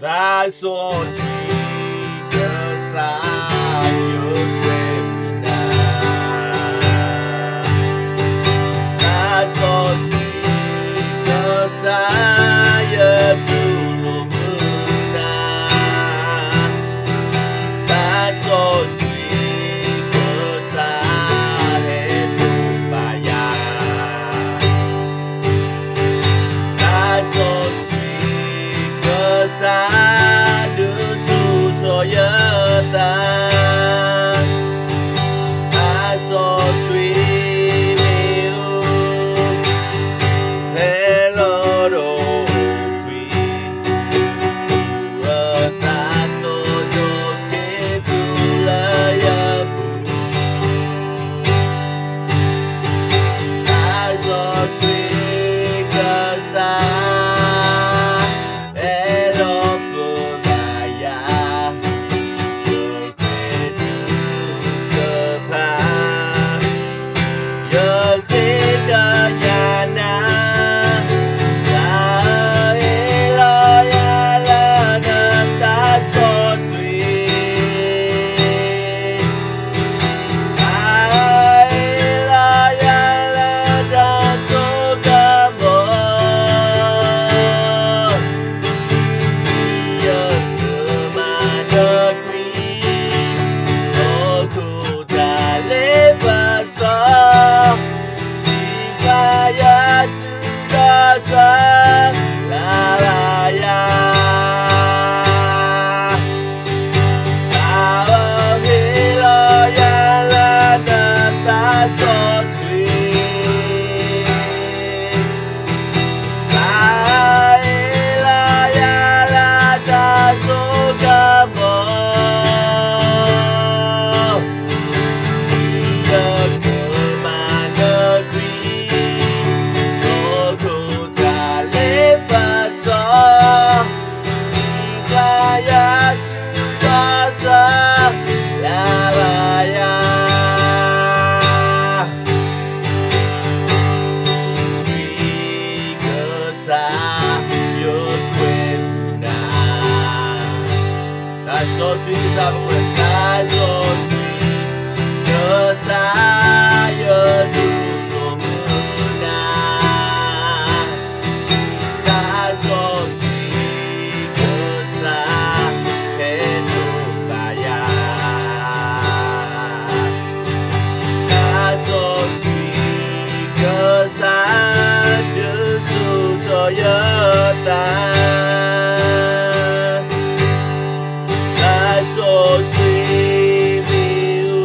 တၢ်စီဆှံကစၢ်ယွၤကွဲးမုာ်နၤ, တၢ်စီဆှံကစၢ်ယွၤတူၢ်လိာ်မုာ်နၤ, တၢ်စီဆှံကစၢ်ဟဲတူၢ်ဘၣ်ယၤ တၢ်စီဆှံကစၢ်ဒုးဆူၣ်ထီၣ်ယသး, တၢ်စီဆှံမ့ၣ်အူ ဟဲလီၤဒီးအိၣ်ဘှံး အသးသီၣ်ဒီးက့ၤသူလၢယပူၤ, တၢ်စီဆှံကစၢ် ဟဲလီၤပၢၤဘၣ်ယၤ, ယကဲဒုးကဖး ယက့ၤကညးနၤ, တၢ်ဟ့ၣ်လီၤယၤလၢနတၢ်စီဆှံ, တၢ်ဟ့ၣ်လီၤယၤလၢတၢ်စိကမီၤ ယကမၤနၢၤကွံာ် လၢခိၣ်တၢ်လ့ပစီ, ဒ်ကယၤဆူဒီးစီၤ လၢဘၣ်ယၤ တၢ်ဟ့ၣ်လီၤယၤလၢနတၢ်စီဆှံ, တၢ်ဟ့ၣ်လီၤယၤလၢတၢ်စိကမီၤ ယကမၤနၢၤကွံာ် လၢခိၣ်တၢ်လ့ပစီ, ဒ်ကယၤဆူဒီးစီၤ လၢဘၣ်ယၤ စီဆှံကစၢ်ယွၤကွဲးမုာ်နၤ, တၢ်စီဆှံကစၢ်ပဝဲ တၢ်စီဆှံကစၢ်ယွၤတူၢ်လိာ်မုာ်နၤ, တၢ်စီဆှံကစၢ်ဟဲတူၢ်ဘၣ်ယၤ တၢ်စီဆှံကစၢ်ဒုးဆူၣ်ထီၣ်ယသး, တၢ်စီဆှံမ့ၣ်အူ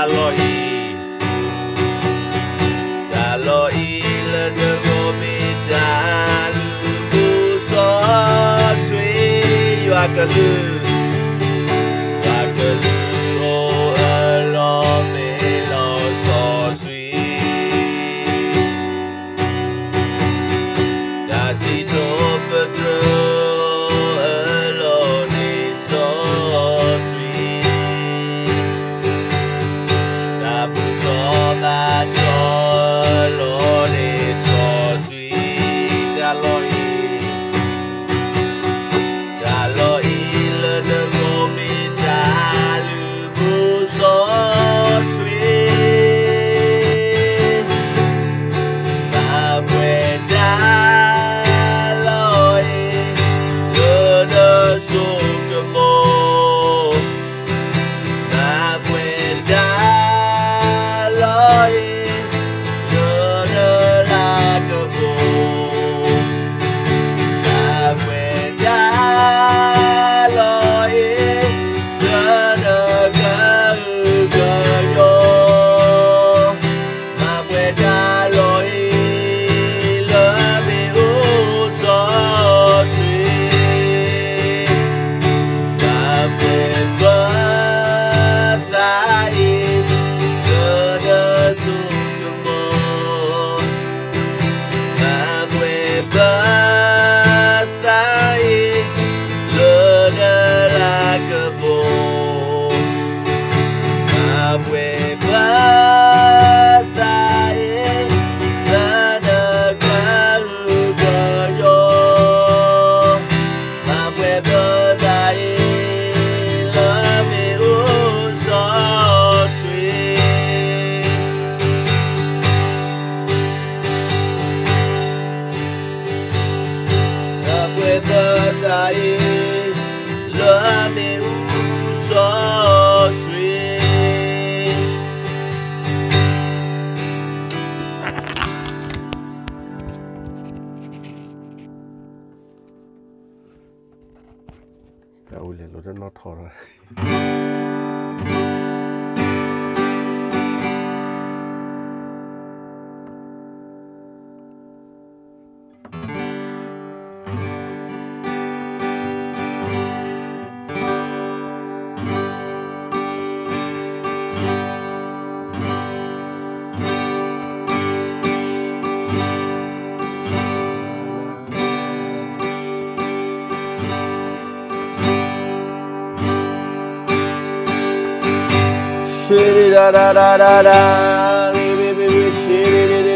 လီၤအံၤ, တၢ်လီၢ်အံၤလၢနဂီၢ်မ့ၢ်တၢ်လုၢ်ဘၣ်စီဆှံ, ယွၤကလုၢ်, ယွၤကလုၢ်အိၣ်အလီၢ်မ့ၢ်လီၤစီဆှံ. တၢ်စံးထီၣ်ပတြၢၤအလီၢ်န့ၣ်စီဆှံ, တၢ်ဘူၣ်ထီၣ်ဘါထီၣ်အလီၢ်န့ၣ်စီဆှံ, တၢ်လီၢ်အံၤ တၢ်လီၢ်အံၤလၢနဂီၢ်မ့ၢ်တၢ်လုၢ်ဘၣ်စီဆှံ, မၤပှဲၤတၢ်လီၢ်အံၤလၢနစိကမီၤ, မၤပှဲၤတၢ်လီၢ်အံၤ လၢနလၤကပီၤ, မၤပှဲၤတၢ်လီၢ်အံၤ လၢနကဟုကယီၤ, မၤပှဲၤတၢ်လီၢ်အံၤ လၢမ့ၣ်အူစီဆှံ, မၤပှဲၤပသးအံၤ လၢနစိကမီၤ, မၤပှဲၤပသးအံၤ လၢနလၤကပီၤ, မၤပှဲၤပသးအံၤ လၢနကဟုကယီၤ, မၤပှဲၤပသးအံၤ လၢမ့ၣ်အူစီဆှံ, မၤပှဲၤပသးအံၤ လၢမ့ၣ်အူစီဆှံ. တၢ်အိၣ်လဲၤလိာ်တနီၣ်ထီၣ်လီၤ.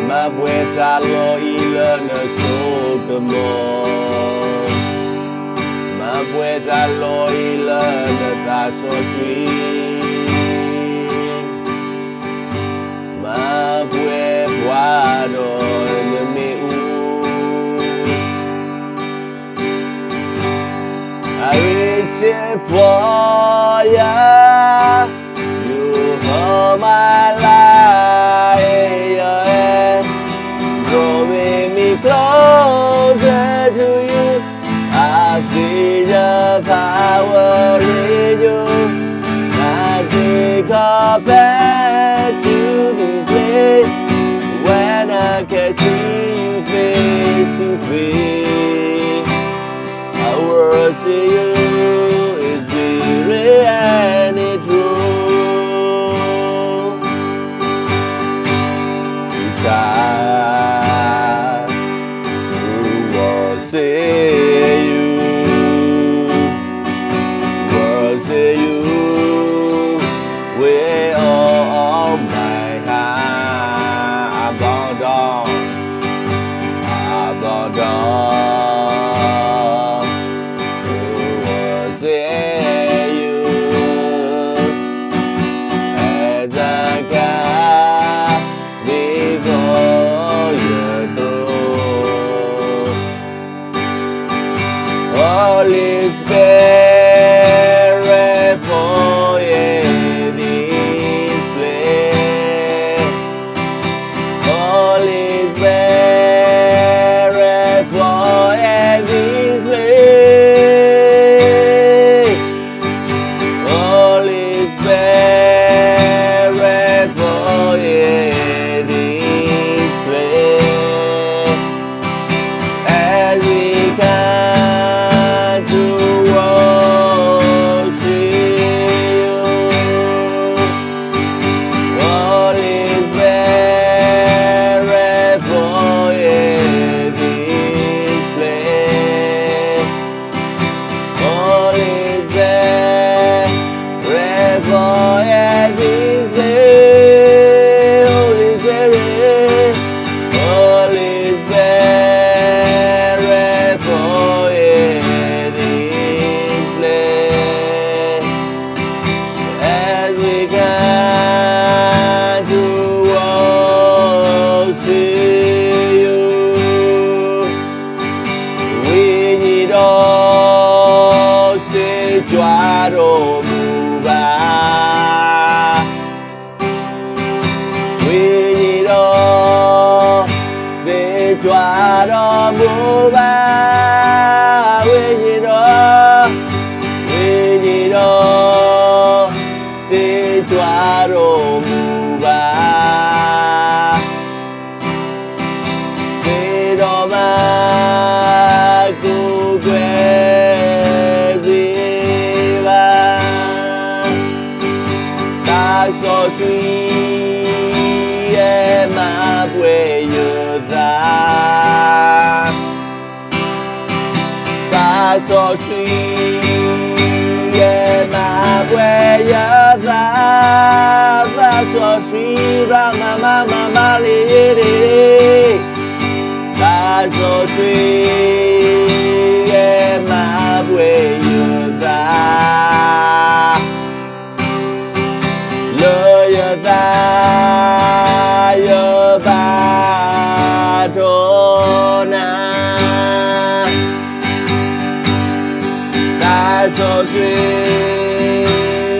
မၤပှဲၤတၢ်လီၢ်အံၤလၢနစိကမီၤ, မၤပှဲၤတၢ်လီၢ်အံၤလၢနသးစီဆှံ, မၤပှဲၤပှၤဒီးနမ့ၣ်အူ I reach it for ya. You hold my life in your hand, drawing me closer to you. I feel the power in you. Nothing compared to this place. When I can see you face to face, I worship you in spirit and in truth. God, to worship you, worship you with all of my heart. I bow down, I bow down to worship you as I come before your throne. Holy Spirit, ကွၢ်ထီၣ်မူဘၣ် ဝိညာဉ်တော် စိတ်ကြွတော်မူပါ ဝိညာဉ်တော် ဝိညာဉ်တော် စိတ်ကြွတော်မူပါ စေတော်မူကိုယ်ကွယ်စေပါ သးစီဆှံရဲ့မၤဘှဲးယသး သးစီဆှံရဲ့မၤဘှဲးယသး သးစီဆှံရမမမမလီလီ သးစီဆှံရဲ့မၤဘှဲးယသး လၢယသး ယဘါထီၣ်နၤ သးစီ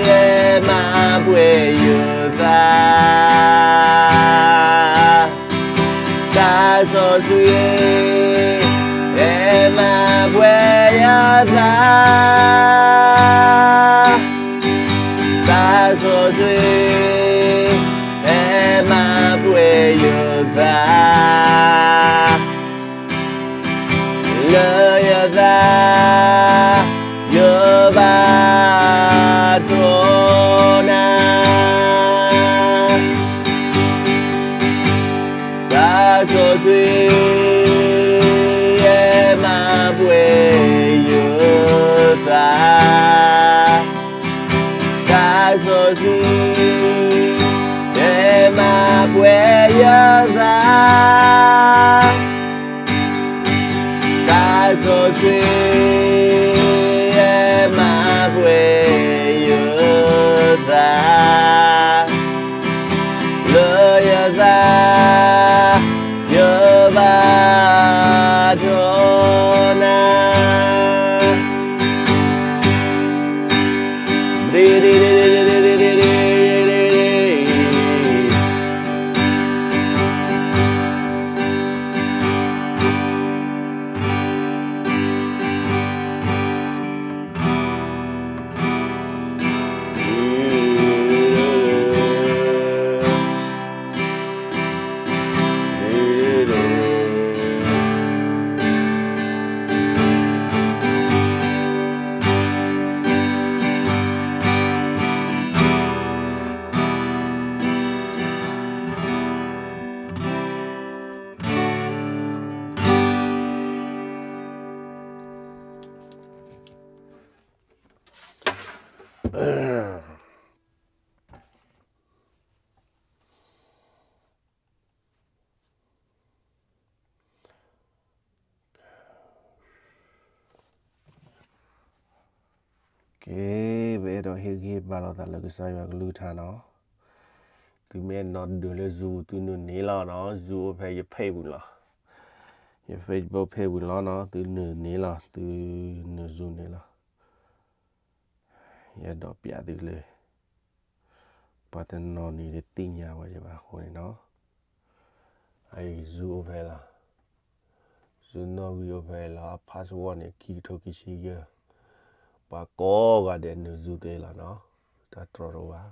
ဆှံ မၤဘှဲးယသး သးစီဆှံ မၤဘှဲးယသး သးစီဆှံ မၤဘှဲးယသး လၢယသး ယဘါထီၣ်နၤ သးစီဆှံ မၤဘှဲးယသး သးစီဆှံ မၤဘှဲးယသး သးစီဆှံ မၤဘှဲးယသး လၢယသး ယဘါထီၣ်နၤ ကဲ, ပအဲၣ်ဒိးဟ့ၣ်ဂံၢ်ဟ့ၣ်ဘါလိာ်သးလၢကစၢ်ယွၤကလုၢ်ကထါနီၤ. သုမ့ၢ်အဲၣ်ဒိးဒုးလၢ Zoom သုနုာ်န့ၢ်လီၤနီၤ, Zoom အိၣ်ဖဲယ page ပူၤလီၤ. ယ Facebook page ပူၤလီၤနီၤ, သုနုာ်န့ၢ်လီၤ, သုနုာ် Zoom န့ၢ်လီၤ. ယအဲၣ်ဒိးပျးသုလၢ ပှၤတနီၤန့ၣ်တသ့ၣ်ညါဝဲဒံးဘၣ်အဃိန့ၣ်နီၤ, အအံၤ Zoom အိၣ်ဖဲလီၤ, Zoom နီၣ်ဂံၢ်အိၣ်ဖဲလီၤ, အ password န့ၣ် ခံကထိခံဆံယဲၢ်, ပှၤကိးဂၤဒဲးနုာ် Zoom သ့လီၤနီၤ, တၢ်တြီတအိၣ်ဘၣ်.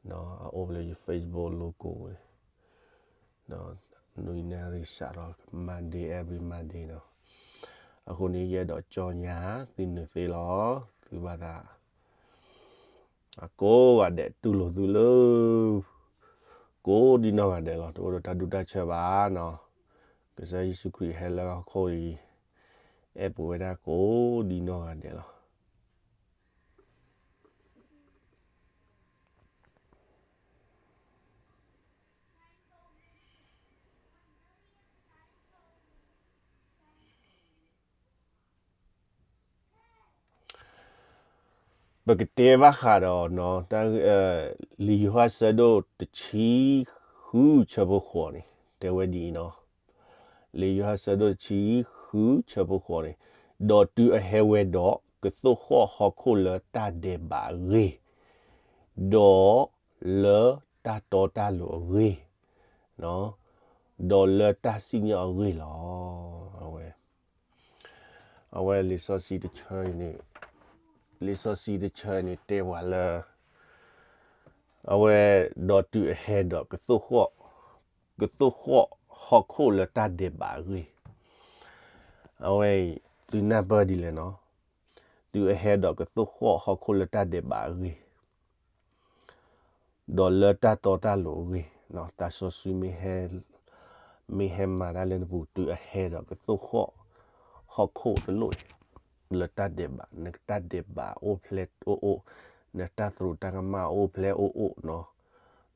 အအိၣ်ဖဲလၢယ Facebook logo ဝဲ, နွံနၣ်ရံၣ်စးထီၣ် Monday, every Monday နီၤ. အဃိန့ၣ် ယအဲၣ်ဒိးကြေညာ သုနုာ်သ့လီၤ, သုဘၣ်သး အကိးဂၤဒဲးတူၢ်လိာ်သုလၢ ကိးဒံနီၢ်ဂၤဒဲးလီၤ, တအိၣ်ဒီးတၢ်ဒူတၢ်ဆၢဘၣ်နီၤ. ကစၢ်ယ့ၣ်ၡူးခရံာ်ဟဲလၢဟီၣ်ခိၣ်အံၤ အဲၣ်ပဝဲဒၣ်ကိးဒံနီၢ်ဂၤဒဲးလီၤ. ပကတဲဘၣ်ဃးဒီး လံာ်ယိၤဟၣ် ဆၢဒိၣ်တဆံဃု ဆၢဖိဃိးန့ၣ် တဲဝဲဒ်အံၤနီၤ. လံာ်ယိၤဟၣ် ဆၢဒိၣ်တဆံဃု ဆၢဖိဃိးန့ၣ်, ဒီးတုၤအဟဲဝဲဒီး ကသိၣ်ဃီၣ်ဟီၣ်ခိၣ်လၢတၢ်ဒဲးဘးအဂ့ၢ်, ဒီးလၢတၢ်တီတၢ်လိၤအဂ့ၢ်, ဒီးလၢတၢ်စံၣ်ညီၣ်အဂ့ၢ်လီၤ. အဝဲ အဝဲလံာ်စီဆှံတဆၢအံၤန့ၣ်, လံာ်စီဆှံတဆၢအံၤန့ၣ်တဲပှၤလၢ အဝဲဒီးတုၤအဟဲဒီးကသိၣ်ဃီၣ်, ကသိၣ်ဃီၣ်ဟီၣ်ခိၣ်လၢတၢ်ဒဲးဘးအဂ့ၢ်, အဝဲအံၤ သုနၢ်ပၢၢ်ဒ်လဲၣ်နီၤ, တုၤအဟဲဒီးကသိၣ်ဃီၣ်ဟီၣ်ခိၣ်လၢတၢ်ဒဲးဘးအဂ့ၢ် ဒီးလၢတၢ်တီတၢ်လိၤအဂ့ၢ်, သးစီဆှံ မ့ၢ်ဟဲမၤတၢ်လၢနပူၤ တုၤအဟဲဒီးကသိၣ်ဃီၣ်ဟီၣ်ခိၣ်တလိၣ်အံၤ လၢတၢ်ဒဲးဘး, နတၢ်ဒဲးဘးအိၣ်ဖျဲၣ်အိၣ်အိၣ်, နတၢ်သရူးတၢ်ကမၣ်အိၣ်ဖျဲၣ်အိၣ်အိၣ်နီ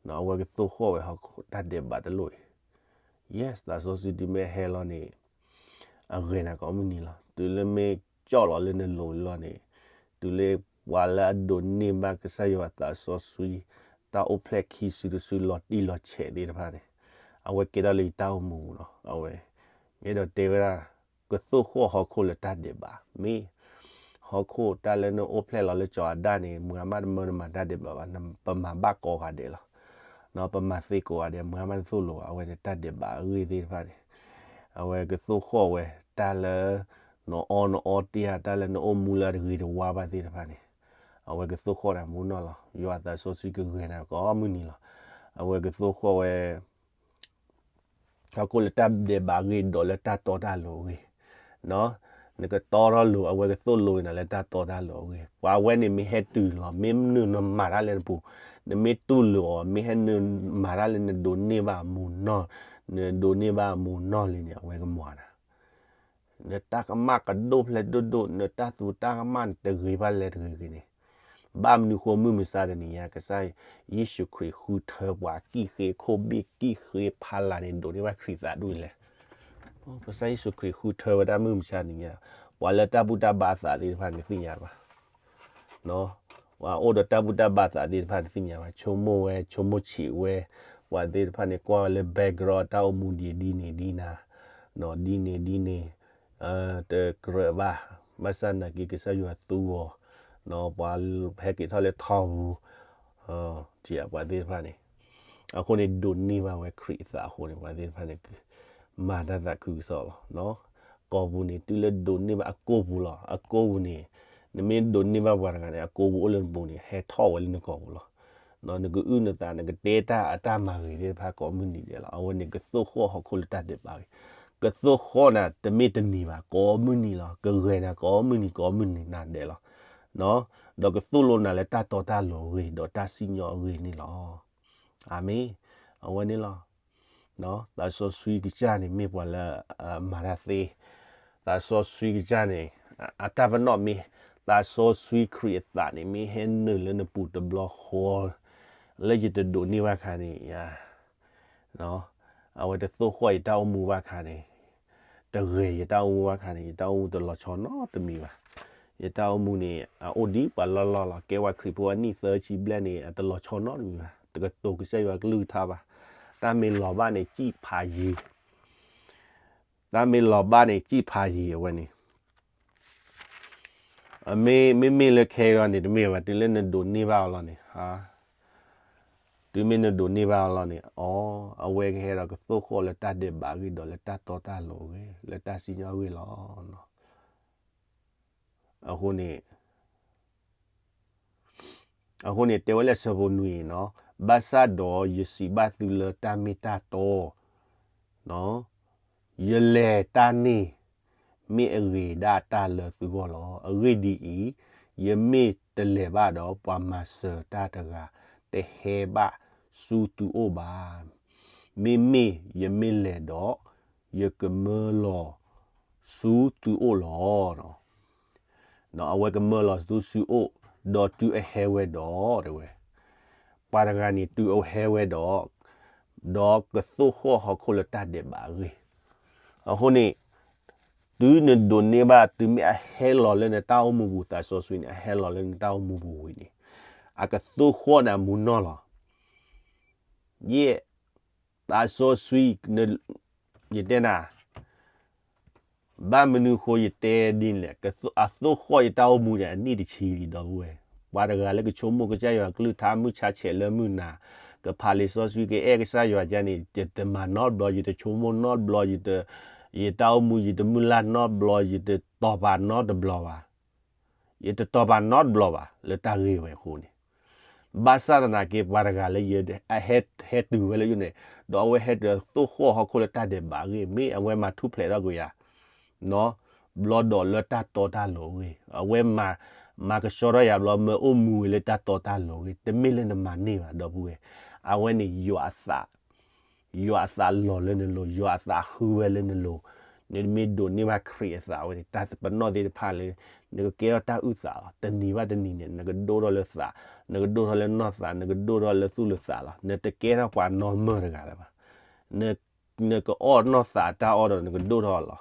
ၤ, အဝဲကသိၣ်ဃီၣ်ဝဲဟီၣ်ခိၣ်တၢ်ဒဲးဘးတလိၣ်အံၤ, yes သးစီဆှံတုၤမ့ၢ်ဟဲလီၤန့ၣ် အဂ့ၤနၤကိးမုၢ်နံၤလီၤ. တုၤလၢမ့ၢ်ကၠီၣ်လီၤလၢနလိၤလီၤန့ၣ်, တုၤလၢပှၤလၢအဒိးန့ၢ်ဘၣ်ကစၢ်ယွၤသးစီဆှံ တၢ်အိၣ်ဖျဲၣ်ခံစုတစုလီၤတံၢ်လီၤဆဲးသ့ၣ်တဖၣ်န့ၣ်, အဝဲကဲထီၣ်လၢယတၢ်အိၣ်မူပူၤလီၤ. အဝဲ မ့ၢ်ဒီးတဲဝဲဒၣ် ကသိၣ်ဃီၣ်ဟီၣ်ခိၣ်လၢတၢ်ဒဲးဘး, မ့ၢ်ဟီၣ်ခိၣ်တၢ်လၢနအိၣ်ဖျဲၣ်လီၤလၢကၠီၤအဒၣ်န့ၣ် မုၢ်ဂၤမးတမၢနမၤတၢ်ဒဲးဘးဘၣ်, ပမၤဘၣ်ကိးဂၤဒဲးလီၤ. ပမၤသ့ကိးဂၤဒဲး, မုၢ်ဂၤမးတသိၣ်လိဘၣ်, အဝဲန့ၣ်တၢ်ဒဲးဘးအဂ့ၢ်သ့ၣ်တဖၣ်န့ၣ်, အဝဲကသိၣ်ဃီၣ်ဝဲ တၢ်လၢ နအီနအီတ့ၢ်ဧါ, တၢ်လၢနအိၣ်မူလၢအတဂ့ၤတဝါဘၣ်သ့ၣ်တဖၣ်န့ၣ်, အဝဲကသိၣ်ဃီၣ်နၤမူနီၢ်လီၤ. ယွၤသးစီဆှံကဂ့ၤနၤကိးမုၢ်နံၤလီၤ. အဝဲကသိၣ်ဃီၣ်ဝဲ ဟီၣ်ခိၣ်လၢတၢ်ဒဲးဘးအဂ့ၢ် ဒီးလၢတၢ်တီတၢ်လိၤအဂ့ၢ်, နကတီထီၣ်လိၤ အဝဲကသိၣ်လိနၤလၢတၢ်တီတၢ်လိၤအဂ့ၢ်, ပှၤဝဲန့ၣ်မ့ၢ်ဟဲတုၤလီၤ, မ့ၢ်နုၤနမၤတၢ်လၢနပူၤ, နမ့ၢ်တူၢ်လိာ်အီၤ, မ့ၢ်ဟဲနုၤမၤတၢ်လၢနဒိးန့ၢ်ဘၣ်အမူနီၢ်, နဒိးန့ၢ်ဘၣ်အမူနီၢ်လံန့ၣ် အဝဲကမၤနၤ နတၢ်ကမၣ်ကဒိၣ်ဖျဲၣ်ဒိၣ်ဒိၣ်, နတၢ်သူတၢ်ကမၣ်န့ၣ် တဂ့ၤဘၣ်လဲၣ်တဂ့ၤဂ့ၤန့ၣ်, ဘၣ်မနုၤဃိမုၢ်မဆါတနံၤညါ ကစၢ်ယ့ၣ်ၡူးခရံာ်ဃုထၢပှၤ ကံၣ်ဃ့ခိၣ်ဘ့ၣ်ကံၣ်ဃ့ဖီလာ်န့ၣ် ဒိးန့ၢ်ဘၣ်ခရံာ်သးဒ်လဲၣ်. ကစၢ်ယ့ၣ်ၡူးခရံာ်ဃုထၢဝဲဒၣ်မုၢ်မဆါတနံၤညါ, ပှၤလၢတၢ်ဘူၣ်တၢ်ဘါသးသ့ၣ်တဖၣ်န့ၣ်သ့ၣ်ညါဘၣ် ပှၤအိၣ်ဒီးတၢ်ဘူၣ်တၢ်ဘါသးသ့ၣ်တဖၣ်န့ၣ်သ့ၣ်ညါဘၣ်, ဆိကမိၣ်ဝဲ ဆိကမိၣ်ဆံးဝဲ, ပှၤသ့ၣ်တဖၣ်န့ၣ် ကွၢ်ဝဲလၢ background တၢ်အိၣ်မူဒ်အံၤဒ်န့ၣ်ဒ်နၤ, ဒ်န့ၣ်ဒ်န့ၣ်, တကြၢးဘၣ်, ဘၣ်ဆၣ်နာ်က့ကစၢ်ယွၤသူအီၤ, ပှၤဟဲက့ၤထီၣ်လၢထီပူၤ, ပှၤသ့ၣ်တဖၣ်န့ၣ်, အဃိန့ၣ်ဒိးန့ၢ်ဘၣ်ဝဲခရံာ်အသးအဃိန့ၣ် ပှၤသ့ၣ်တဖၣ်န့ၣ် မၤတၢ်သးခုကစီၣ်လီၤ. ကိာ်ပူၤန့ၣ် တုၤလၢဒိးန့ၢ်ဘၣ်အကိာ်ပူၤလီၤ. အကိာ်ပူၤန့ၣ် နမ့ၢ်ဒိးန့ၢ်ဘၣ်ပှၤတဂၤန့ၣ် အကိာ်ပူၤအိၣ်လၢနပူၤန့ၣ် ဟဲထီၣ်ဝဲလၢနကိာ်ပူၤလီၤ. နကအုၣ်နသး နကတဲတၢ်အတၢ်မၤဂ့ၤသ့ၣ်တဖၣ်ကိးမုၢ်နံၤဒဲးလီၤ. အဝဲန့ၣ်ကသိၣ်ဃီၣ်ဟီၣ်ခိၣ်လၢတၢ်ဒဲးဘးဂ့ၤ, ကသိၣ်ဃီၣ်နၤတမ့ၢ်တနံၤဘၣ် ကိးမုၢ်နံၤလီၤ. ကဂဲၤနၤကိးမုၢ်နံၤကိးမုၢ်နံၤနၤဒဲးလီၤ. ဒီးကသိၣ်လိနၤလၢတၢ်တီတၢ်လိၤအဂ့ၤ ဒီးတၢ်စံၣ်ညီၣ်အဂ့ၤန့ၣ်လီၤ. အၤမ့ၣ်. အဝဲန့ၣ်လီၤ. သးစီဆှံကစၢ်န့ၣ် မ့ၢ်ပှၤလၢ မၤတၢ်သ့, သးစီဆှံကစၢ်န့ၣ် အတၢ်ပနီၣ်မ့ၢ် သးစီဆှံခရံာ်အသးန့ၣ် မ့ၢ်ဟဲနုာ်လၢနပူၤတဘျီဃီ လၢယတဒိးန့ၢ်ဘၣ်ခါန့ၣ် အဝဲတသိၣ်ဃီၣ်ယတၢ်အိၣ်မူဘၣ်ခါန့ၣ်, တဂဲၤယတၢ်အိၣ်မူဘၣ်ခါန့ၣ် ယတၢ်အိၣ်မူတလီၤဆီနီတမံၤဘၣ်. ယတၢ်အိၣ်မူန့ၣ် အအိၣ်ဒံးပှၤလီၢ်လီၢ်လီၤ. ကဲဝဲခရံာ်ဖိအနံၣ်သၢဆံဘျဲၣ်န့ၣ် အတလီၤဆီနီတမံၤဘၣ်. တကတိၤကစၢ်ယွၤကလုၢ်ကထါဘၣ်. တၢ်မ့ၢ်လီၤဘၣ်န့ၣ် စံၣ်ဖးယံၤ တၢ်မ့ၢ်လီၤဘၣ်န့ၣ် စံၣ်ဖးယံၤအဝဲန့ၣ် မ့မ့ၢ်လၢခဲအံၤန့ၣ် တမ့ၢ်ဘၣ် တုၤလၢနဒိးန့ၢ်ဘၣ်အီၤလီၤန့ၣ်, တုၤမ့ၢ်နဒိးန့ၢ်ဘၣ်အီၤလီၤန့ၣ် အီ, အဝဲကဟဲဒီးကသိၣ်ဃီၣ်လၢတၢ်ဒဲးဘးအဂ့ၢ် ဒီးလၢတၢ်တီတၢ်လိၤအဂ့ၢ် လၢတၢ်စံၣ်ညီၣ်အဂ့ၢ်လီၤ. အဃိန့ၣ် အဃိန့ၣ် တဲဝဲလၢဆၢဖိနွံအံၤနီၤ, ဘၣ်ဆၣ်ဒီးယစံးဘၣ်သုလၢတၢ်မ့ၢ်တၢ်တီ ယလဲၤတၢ်န့ၣ် မ့ၢ်အဂ့ၤဒၣ်တၢ်လၢသုဂီၢ်လီၤ. အဂ့ၢ်ဒ်အံၤ, ယမ့ၢ်တလဲၤဘၣ်ဒီး ပှၤမၤစၢၤတၢ်တဂၤ တဟဲဘၣ်ဆူသုအိၣ်ဘၣ်. မ့မ့ၢ်ယမ့ၢ်လဲၤဒီး ယကမၢလီၤဆူသုအိၣ်လီၤ. အဝဲကမၢလီၤဆူသုအိၣ်, ဒီးတုၤအဟဲဝဲဒီး တဲဝဲ, ပှၤတဂၤန့ၣ် တုၤအဟဲဝဲဒီး, ဒီးကသိၣ်ဃီၣ်ဟီၣ်ခိၣ်လၢတၢ်ဒဲးဘးအဂ့ၢ်. အဃိန့ၣ် တုၤနဒိးန့ၢ်ဘၣ် တုၤမ့ၢ်အဟဲလီၤလၢနတၢ်အိၣ်မူပူၤ သးစီဆှံန့ၣ် အဟဲလီၤလၢနတၢ်အိၣ်မူပူၤဝံၤန့ၣ် အကသိၣ်ဃီၣ်နၤမူနီၢ်လီၤ. ယဲၢ် သးစီဆှံ ယတဲနၤ, ဘၣ်မနုၤအဃိယတဲဒ်န့ၣ်လဲၣ်, အသိၣ်ဃီၣ်ယတၢ်အိၣ်မူန့ၣ် အနံၣ်တဆံလံ ဒီပုၢ်ဝဲၢ်, ပှၤတဂၤလၢကဆိကမိၣ်ကစၢ်ယွၤကလုၢ်ကထါ မုၢ်ဆါဆဲးလၢမုၢ်နၤ, ကဖးလံာ်စီဆှံ ကအဲၣ်ကစၢ်ယွၤကန့ၣ် ယတမၤနီတဘျီ, ယတဆိကမိၣ်နီတဘျီ, ယတ, ယတၢ်အိၣ်မူ ယတမုၢ်လၢ်နီတဘျီ, ယတတီၤပာ်နီတဘျီဘၣ်. ယတတီၤပာ်နီတဘျီဘၣ် လၢတၢ်ဂ့ၢ်ဝဲအဃိန့ၣ်, ဘၣ်ဆၣ်သနာ်က့ ပှၤတဂၤလၢယဟဲတုၤဝဲလၢယိန့ၣ်, ဒီးအဝဲဟဲတုၤသိၣ်ဃီၣ်ဟီၣ်ခိၣ်လၢတၢ်ဒဲးဘးအဂ့ၢ် မ့ၢ်အဝဲမၤထူၣ်ဖျဲးထီၣ်ကွံာ်ယၤ ဘျီဒီးလၢတၢ်တီတၢ်လိၤအဂ့ၢ်, အဝဲမၤကဆှီထီၣ်ယၤဘျီ မ့ၢ်အိၣ်မူဝဲလၢတၢ်တီတၢ်လိၤအဂ့ၢ်, တမ့ၢ်လၢနမၤန့ၢ်ဘၣ် ဒီပုၢ်ဝဲၢ်, အဝဲန့ၣ် ယွၤအသး ယွၤအသးလီၤလၢနလိၤ, ယွၤအသးဃုဝဲလၢနလိၤ, နမ့ၢ်ဒိးန့ၢ်ဘၣ်ခရံာ်အသးဝဲန့ၣ် တၢ်ပနီၣ်သ့ၣ်တဖၣ်လၢ နကကဲထီၣ်တၢ်အုၣ်သးလီၤ. တနံၤဘၣ်တနံၤန့ၣ် နကဒိၣ်ထီၣ်လၢသး, နကဒိၣ်ထီၣ်လၢနီၢ်သး, နကဒိၣ်ထီၣ်လၢသူၣ်လၢသးလီၤ. နတကဲထီၣ်ပှၤနီၢ်မၢၢ်တဂၤလၢၤဘၣ်. နကအီၣ်နီၢ်သးတၢ်အီၣ်ဒီးနကဒိၣ်ထီၣ်လီၤ.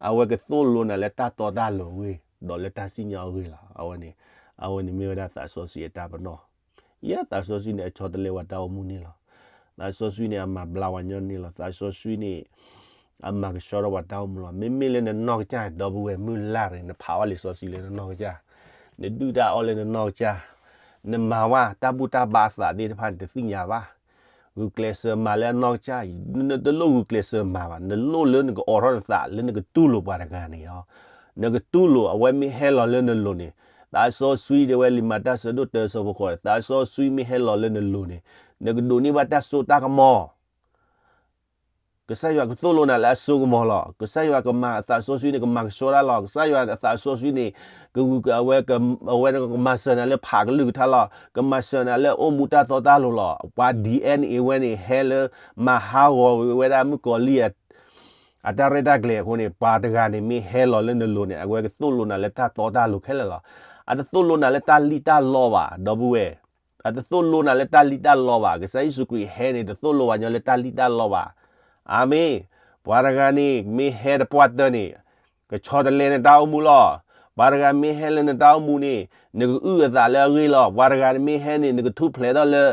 အဝဲကသိၣ်လိနၤလၢတၢ်တီတၢ်လိၤအဂ့ၢ် ဒီးလၢတၢ်စံၣ်ညီၣ်အဂ့ၢ်လီၤ. အဝဲန့ၣ်, အဝဲန့ၣ်မ့ၢ်ဝဲဒၣ်သးစီဆှံအတၢ်ပနီၣ် ယဲသးစီဆှံန့ၣ် အဆီတလဲပှၤတၢ်အိၣ်မူန့ၣ်လီၤ. သးစီဆှံန့ၣ် အမၤဘျါပှၤညီန့ၣ်လီၤ. သးစီဆှံန့ၣ် အမၤကဆှီထီၣ်ပှၤတၢ်အိၣ်မူလီၤ. မ့မ့ၢ်လၢနနီၢ်ကစၢ် ဒီပုၢ်ဝဲၢ် မုၢ်လၢ်ရ့ၣ် နဖးအီၣ်လံာ်စီဆှံလၢနနီၢ်ကစၢ်, နဒုၣ်တၢ်အီၣ်လၢနနီၢ်ကစၢ်, နမၤဝဲတၢ်ဘူၣ်တၢ်ဘါအသးသ့ၣ်တဖၣ်န့ၣ် တသ့ၣ်ညါဘၣ်. ဂုာ်ကျဲးစၢးမၤလၢအနီၢ်ကစၢ်, နတလိၣ်ဂုာ်ကျဲးစၢးမၤဘၣ်. နလိၣ်လၢနကအိးထီၣ်နသး လၢနကတူၢ်လိာ်ပှၤတဂၤန့ၣ်လီၤ. နကတူၢ်လိာ် အဝဲမ့ၢ်ဟဲလီၤလၢနလိၤန့ၣ်, သးစီဆှံတဲဝဲလံာ်မၤတၢ်ဆၢဒိၣ်တၢဆၢဖိဃိးန့ၣ်, သးစီဆှံမ့ၢ်ဟဲလီၤလၢနလိၤန့ၣ်, နကဒိးန့ၢ်ဘၣ်တၢ်စိတၢ်ကမီၤ ကစၢ်ယွၤကသိၣ်လိနၤလၢအစိကမီၤလီၤ. ကစၢ်ယွၤကမၤအသးစီဆှံန့ၣ် ကမၤကဆှီတၢ်လီၤ. ကစၢ်ယွၤအသးစီဆှံန့ၣ် က, အဝဲ, အဝဲကမၤစၢၤနၤလၢဖးကလုၢ်ကထါလီၤ. ကမၤစၢၤနၤလၢအိၣ်မူတၢ်တီတၢ်လိၤလီၤ. ပှၤ DNA ဝဲန့ၣ် ဟဲလၢမၤဟးဂီၤဝဲဒၣ်မုၣ်ကီၤလံၢ် အတၢ်ရဲၣ်တၢ်ကျဲၤအဃိန့ၣ်, ပှၤတဂၤန့ၣ်မ့ၢ်ဟဲလီၤလၢနလိၤန့ၣ်, အဝဲကသိၣ်လိနၤလၢတၢ်တီတၢ်လိၤခဲလၢာ်လီၤ. အတသိၣ်လိနၤလၢတၢ်လံၣ်တၢ်လီဘၣ်, ဒီပုၢ်ဝဲၢ်. အတသိၣ်လိနၤလၢတၢ်လံၣ်တၢ်လီဘၣ်. ကစၢ်ယ့ၣ်ၡူးခရံာ်ဟဲန့ၣ် တသိၣ်လိပှၤညီလၢတၢ်လံၣ်တၢ်လီဘၣ်. အၤမ့ၣ်. ပှၤတဂၤန့ၣ် မ့ၢ်ဟဲတပှၢ်တၢၢ်န့ၣ်, ကဆီတလဲနတၢ်အိၣ်မူလီၤ. ပှၤတဂၤမ့ၢ်ဟဲလၢနတၢ်အိၣ်မူန့ၣ်, နကအုၣ်အသးလၢအဂ့ၢ်လီၤ. ပှၤတဂၤမ့ၢ်ဟဲန့ၣ် နကထူၣ်ဖျဲးထီၣ်လၢ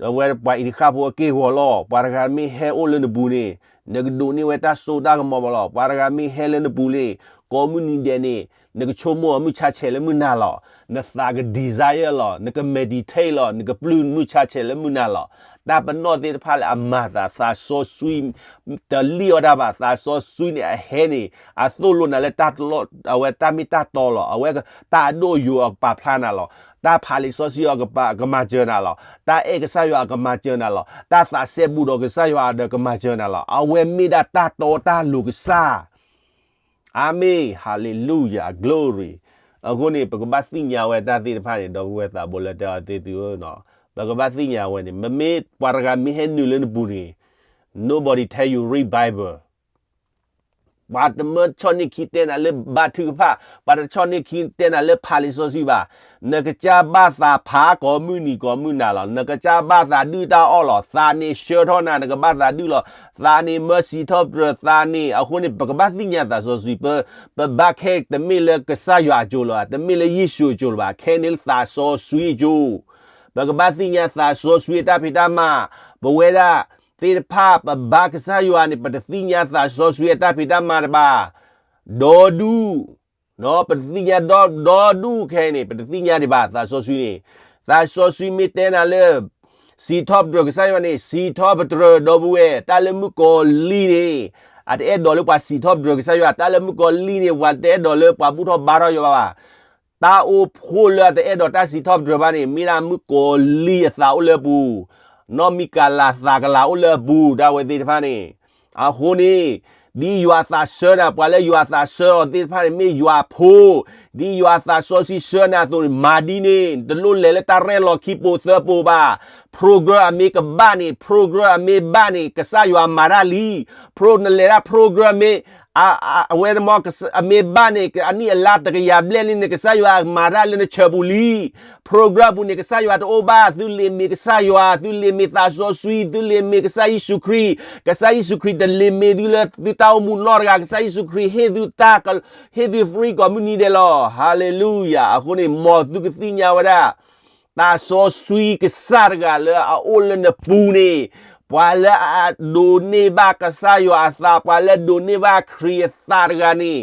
အဝဲပှၤအံၤတဃၣ်ဖိအက့ၢ်အဂီၤလီၤ. ပှၤတဂၤမ့ၢ်ဟဲအိၣ်လၢနပူၤန့ၣ်, နကဒိးန့ၢ်ဝဲတၢ်စိတၢ်ကမီၤဘၣ်လီၤ. ပှၤတဂၤမ့ၢ်ဟဲလၢနပူၤန့ၣ်, ကိးမုၢ်နံၤဒဲးန့ၣ်, နကဆိကမိၣ်အီၤမုၢ်ဆါဆဲးလၢမုၢ်နၤလီၤ. နသးက desire လီၤ. နက meditate လီၤ. နကပျုၢ်မုၢ်ဆါဆဲးလၢမုၢ်နၤလီၤ. တၢ်ပနီၣ်သ့ၣ်တဖၣ်လၢအမၤသး သးစီဆှံ တလံၣ်အီၣ်တၢ်ဘၣ်. သးစီဆှံန့ၣ်အဟဲန့ၣ်, အသိၣ်လိနၤလၢတၢ်လီ, အဝဲတၢ်မ့ၢ်တၢ်တီလီၤ. အဝဲတၢ်အဒိၣ်အယိာ်အကပာ်ဖျါနၤလီၤ. တၢ်ဖးလံာ်စီဆှံအကပာ်, ကမၤစၢၤနၤလီၤ. တၢ်အဲၣ်ကစၢ်ယွၤအကမၤစၢၤနၤလီၤ. တၢ်သးစဲဘူးဒီးကစၢ်ယွၤဒီးကမၤစၢၤနၤလီၤ. အဝဲမ့ၢ်ဒၣ်တၢ်တီတၢ်လိၤကစၢ်. အၤမ့ၣ်, ဟၤလ့လူယၤ, glory. အဃိန့ၣ် ပကဘၣ်သ့ၣ်ညါဝဲတၢ်သ့ၣ်တဖၣ်န့ၣ် ဒီပုၢ်ဝဲၢ်သးဘိလၢတဲအီၤသ့ၣ်သုဧၢ, ပကဘၣ်သ့ၣ်ညါဝဲန့ၣ် မ့မ့ၢ်ပှၤတဂၤမ့ၢ်ဟဲနုာ်လၢနပူၤန့ၣ်, nobody tell you read Bible. ပှၤတမၢဆီၣ်န့ၢ်ခံတဲနၤလၢဘါထုကဖၣ်, ပှၤတဆီၣ်န့ၢ်ခံတဲနၤလၢဖးလံာ်စီဆှံဘၣ်. နကစၢ်ဘၣ်သးဖးကိးမုၢ်နံၤကိးမုၢ်နၤလီၤ. နကစၢ်ဘၣ်သးဒုၣ်တၢ်အီၣ်လီၤ. သးန့ၣ်ဆှၢထီၣ်နၤ နကဘၣ်သးဒုၣ်လီၤ. သးန့ၣ်မၢစံးထီၣ်ပတြၢၤ, သးန့ၣ်, အဃိန့ၣ် ပကဘၣ်သ့ၣ်ညါသးစီဆှံ, ပဘါခဲတမ့ၢ်လၢကစၢ်ယွၤအစိၤလၢၤဘၣ်, တမ့ၢ်လၢယ့ၣ်ၡူးအစိၤလၢၤဘၣ်, ခဲန့ၣ်လၢသးစီဆှံအစိၤ. ပကဘၣ်သ့ၣ်ညါသးစီဆှံအတၢ်ဖံးတၢ်မၤ, ပဝဲဒၣ်သ့ၣ်တဖၣ် ပဘါကစၢ်ယွၤန့ၣ် ပတသ့ၣ်ညါသးစီဆှံအတၢ်ဖံးတၢ်မၤတဘၣ်, ဒီဒူၣ် ပတသ့ၣ်ညါဒီဒူၣ်ခဲအံၤန့ၣ် ပတသ့ၣ်ညါဒံးဘၣ် သးစီဆှံန့ၣ်. သးစီဆှံမ့ၢ်တဲနၤလၢ စံးထီၣ်ပတြၢၤကစၢ်ယွၤန့ၣ် စံးထီၣ်ပတြၢၤ ဒီပုၢ်ဝဲၢ်, တၢ်လၢမုၣ်ကီၤလံၢ်န့ၣ် အတအဲၣ်ဒိးလၢပှၤစံးထီၣ်ပတြၢၤကစၢ်ယွၤ, တၢ်လၢမုၣ်ကီၤလံၢ်န့ၣ် ပှၤတအဲၣ်ဒိးလၢပှၤဘူၣ်ထီၣ်ဘါထီၣ်ယွၤဘၣ်. တၢ်အိၣ်ဖှိၣ်လၢအတအဲၣ်ဒိးတၢ်စံးထီၣ်ပတြၢၤဘၣ်န့ၣ် မ့ၢ်ဒၣ်မုၣ်ကီၤလံၢ်အသးအိၣ်လၢအပူၤ, နီၢ်မံကလၤသးကလၤအိၣ်လၢအပူၤ ဒၣ်ဝဲသ့ၣ်တဖၣ်န့ၣ်. အဃိန့ၣ် ဒ်ယွၤသးဆၢနၤ, ပှၤလၢယွၤသးဆၢအီၤသ့ၣ်တဖၣ်န့ၣ် မ့ၢ်ယွၤဖိ, ဒ်ယွၤသးစီဆှံဆၢနၤအသိးန့ၣ် မၤဒ်န့ၣ်, တလိၣ်လဲၤလၢတၢ်ရဲၣ်လီၤခံပိာ်သၢပိာ်ဘၣ်. Program အမ့ၢ်ကဘၣ်န့ၣ်, program အမ့ၢ်ဘၣ်န့ၣ် ကစၢ်ယွၤမၤတၢ်လံ. Pro နလဲၤဒၣ် program မ့ၢ် အဝဲမ့ၢ် အမ့ၢ်ဘၣ်န့ၣ် အနံၣ်အလါတကယၤဘျဲၣ်လံန့ၣ် ကစၢ်ယွၤမၤတၢ်လၢနဆၢပူၤလံ. Program ပူၤန့ၣ် ကစၢ်ယွၤတအိၣ်ဘၣ်, သုလ့ၣ်မ့ၢ်ကစၢ်ယွၤ, သုလ့ၣ်မ့ၢ်သးစီဆှံ, သုလ့ၣ်မ့ၢ်ကစၢ်ယ့ၣ်ၡူးခရံာ်, ကစၢ်ယ့ၣ်ၡူးခရံာ်တလ့ၣ်မ့ၢ်သုလၢသုတၢ်အိၣ်မူနီတဂၤ, ကစၢ်ယ့ၣ်ၡူးခရံာ်ဟ့ၣ်သုတၢ် ဟ့ၣ်သု free ကိးမုၢ်နံၤဒဲးလီၤ. Hallelujah. အဃိန့ၣ် မ်သုကသ့ၣ်ညါဝဲဒၣ် သးစီဆှံကစၢ်တဂၤလၢအအိၣ်လၢနပူၤန့ၣ်, ပှၤလၢအဒိးန့ၢ်ဘၣ်ကစၢ်ယွၤအသး, ပှၤလၢဒိးန့ၢ်ဘၣ်ခရံာ်အသးတဂၤန့ၣ်,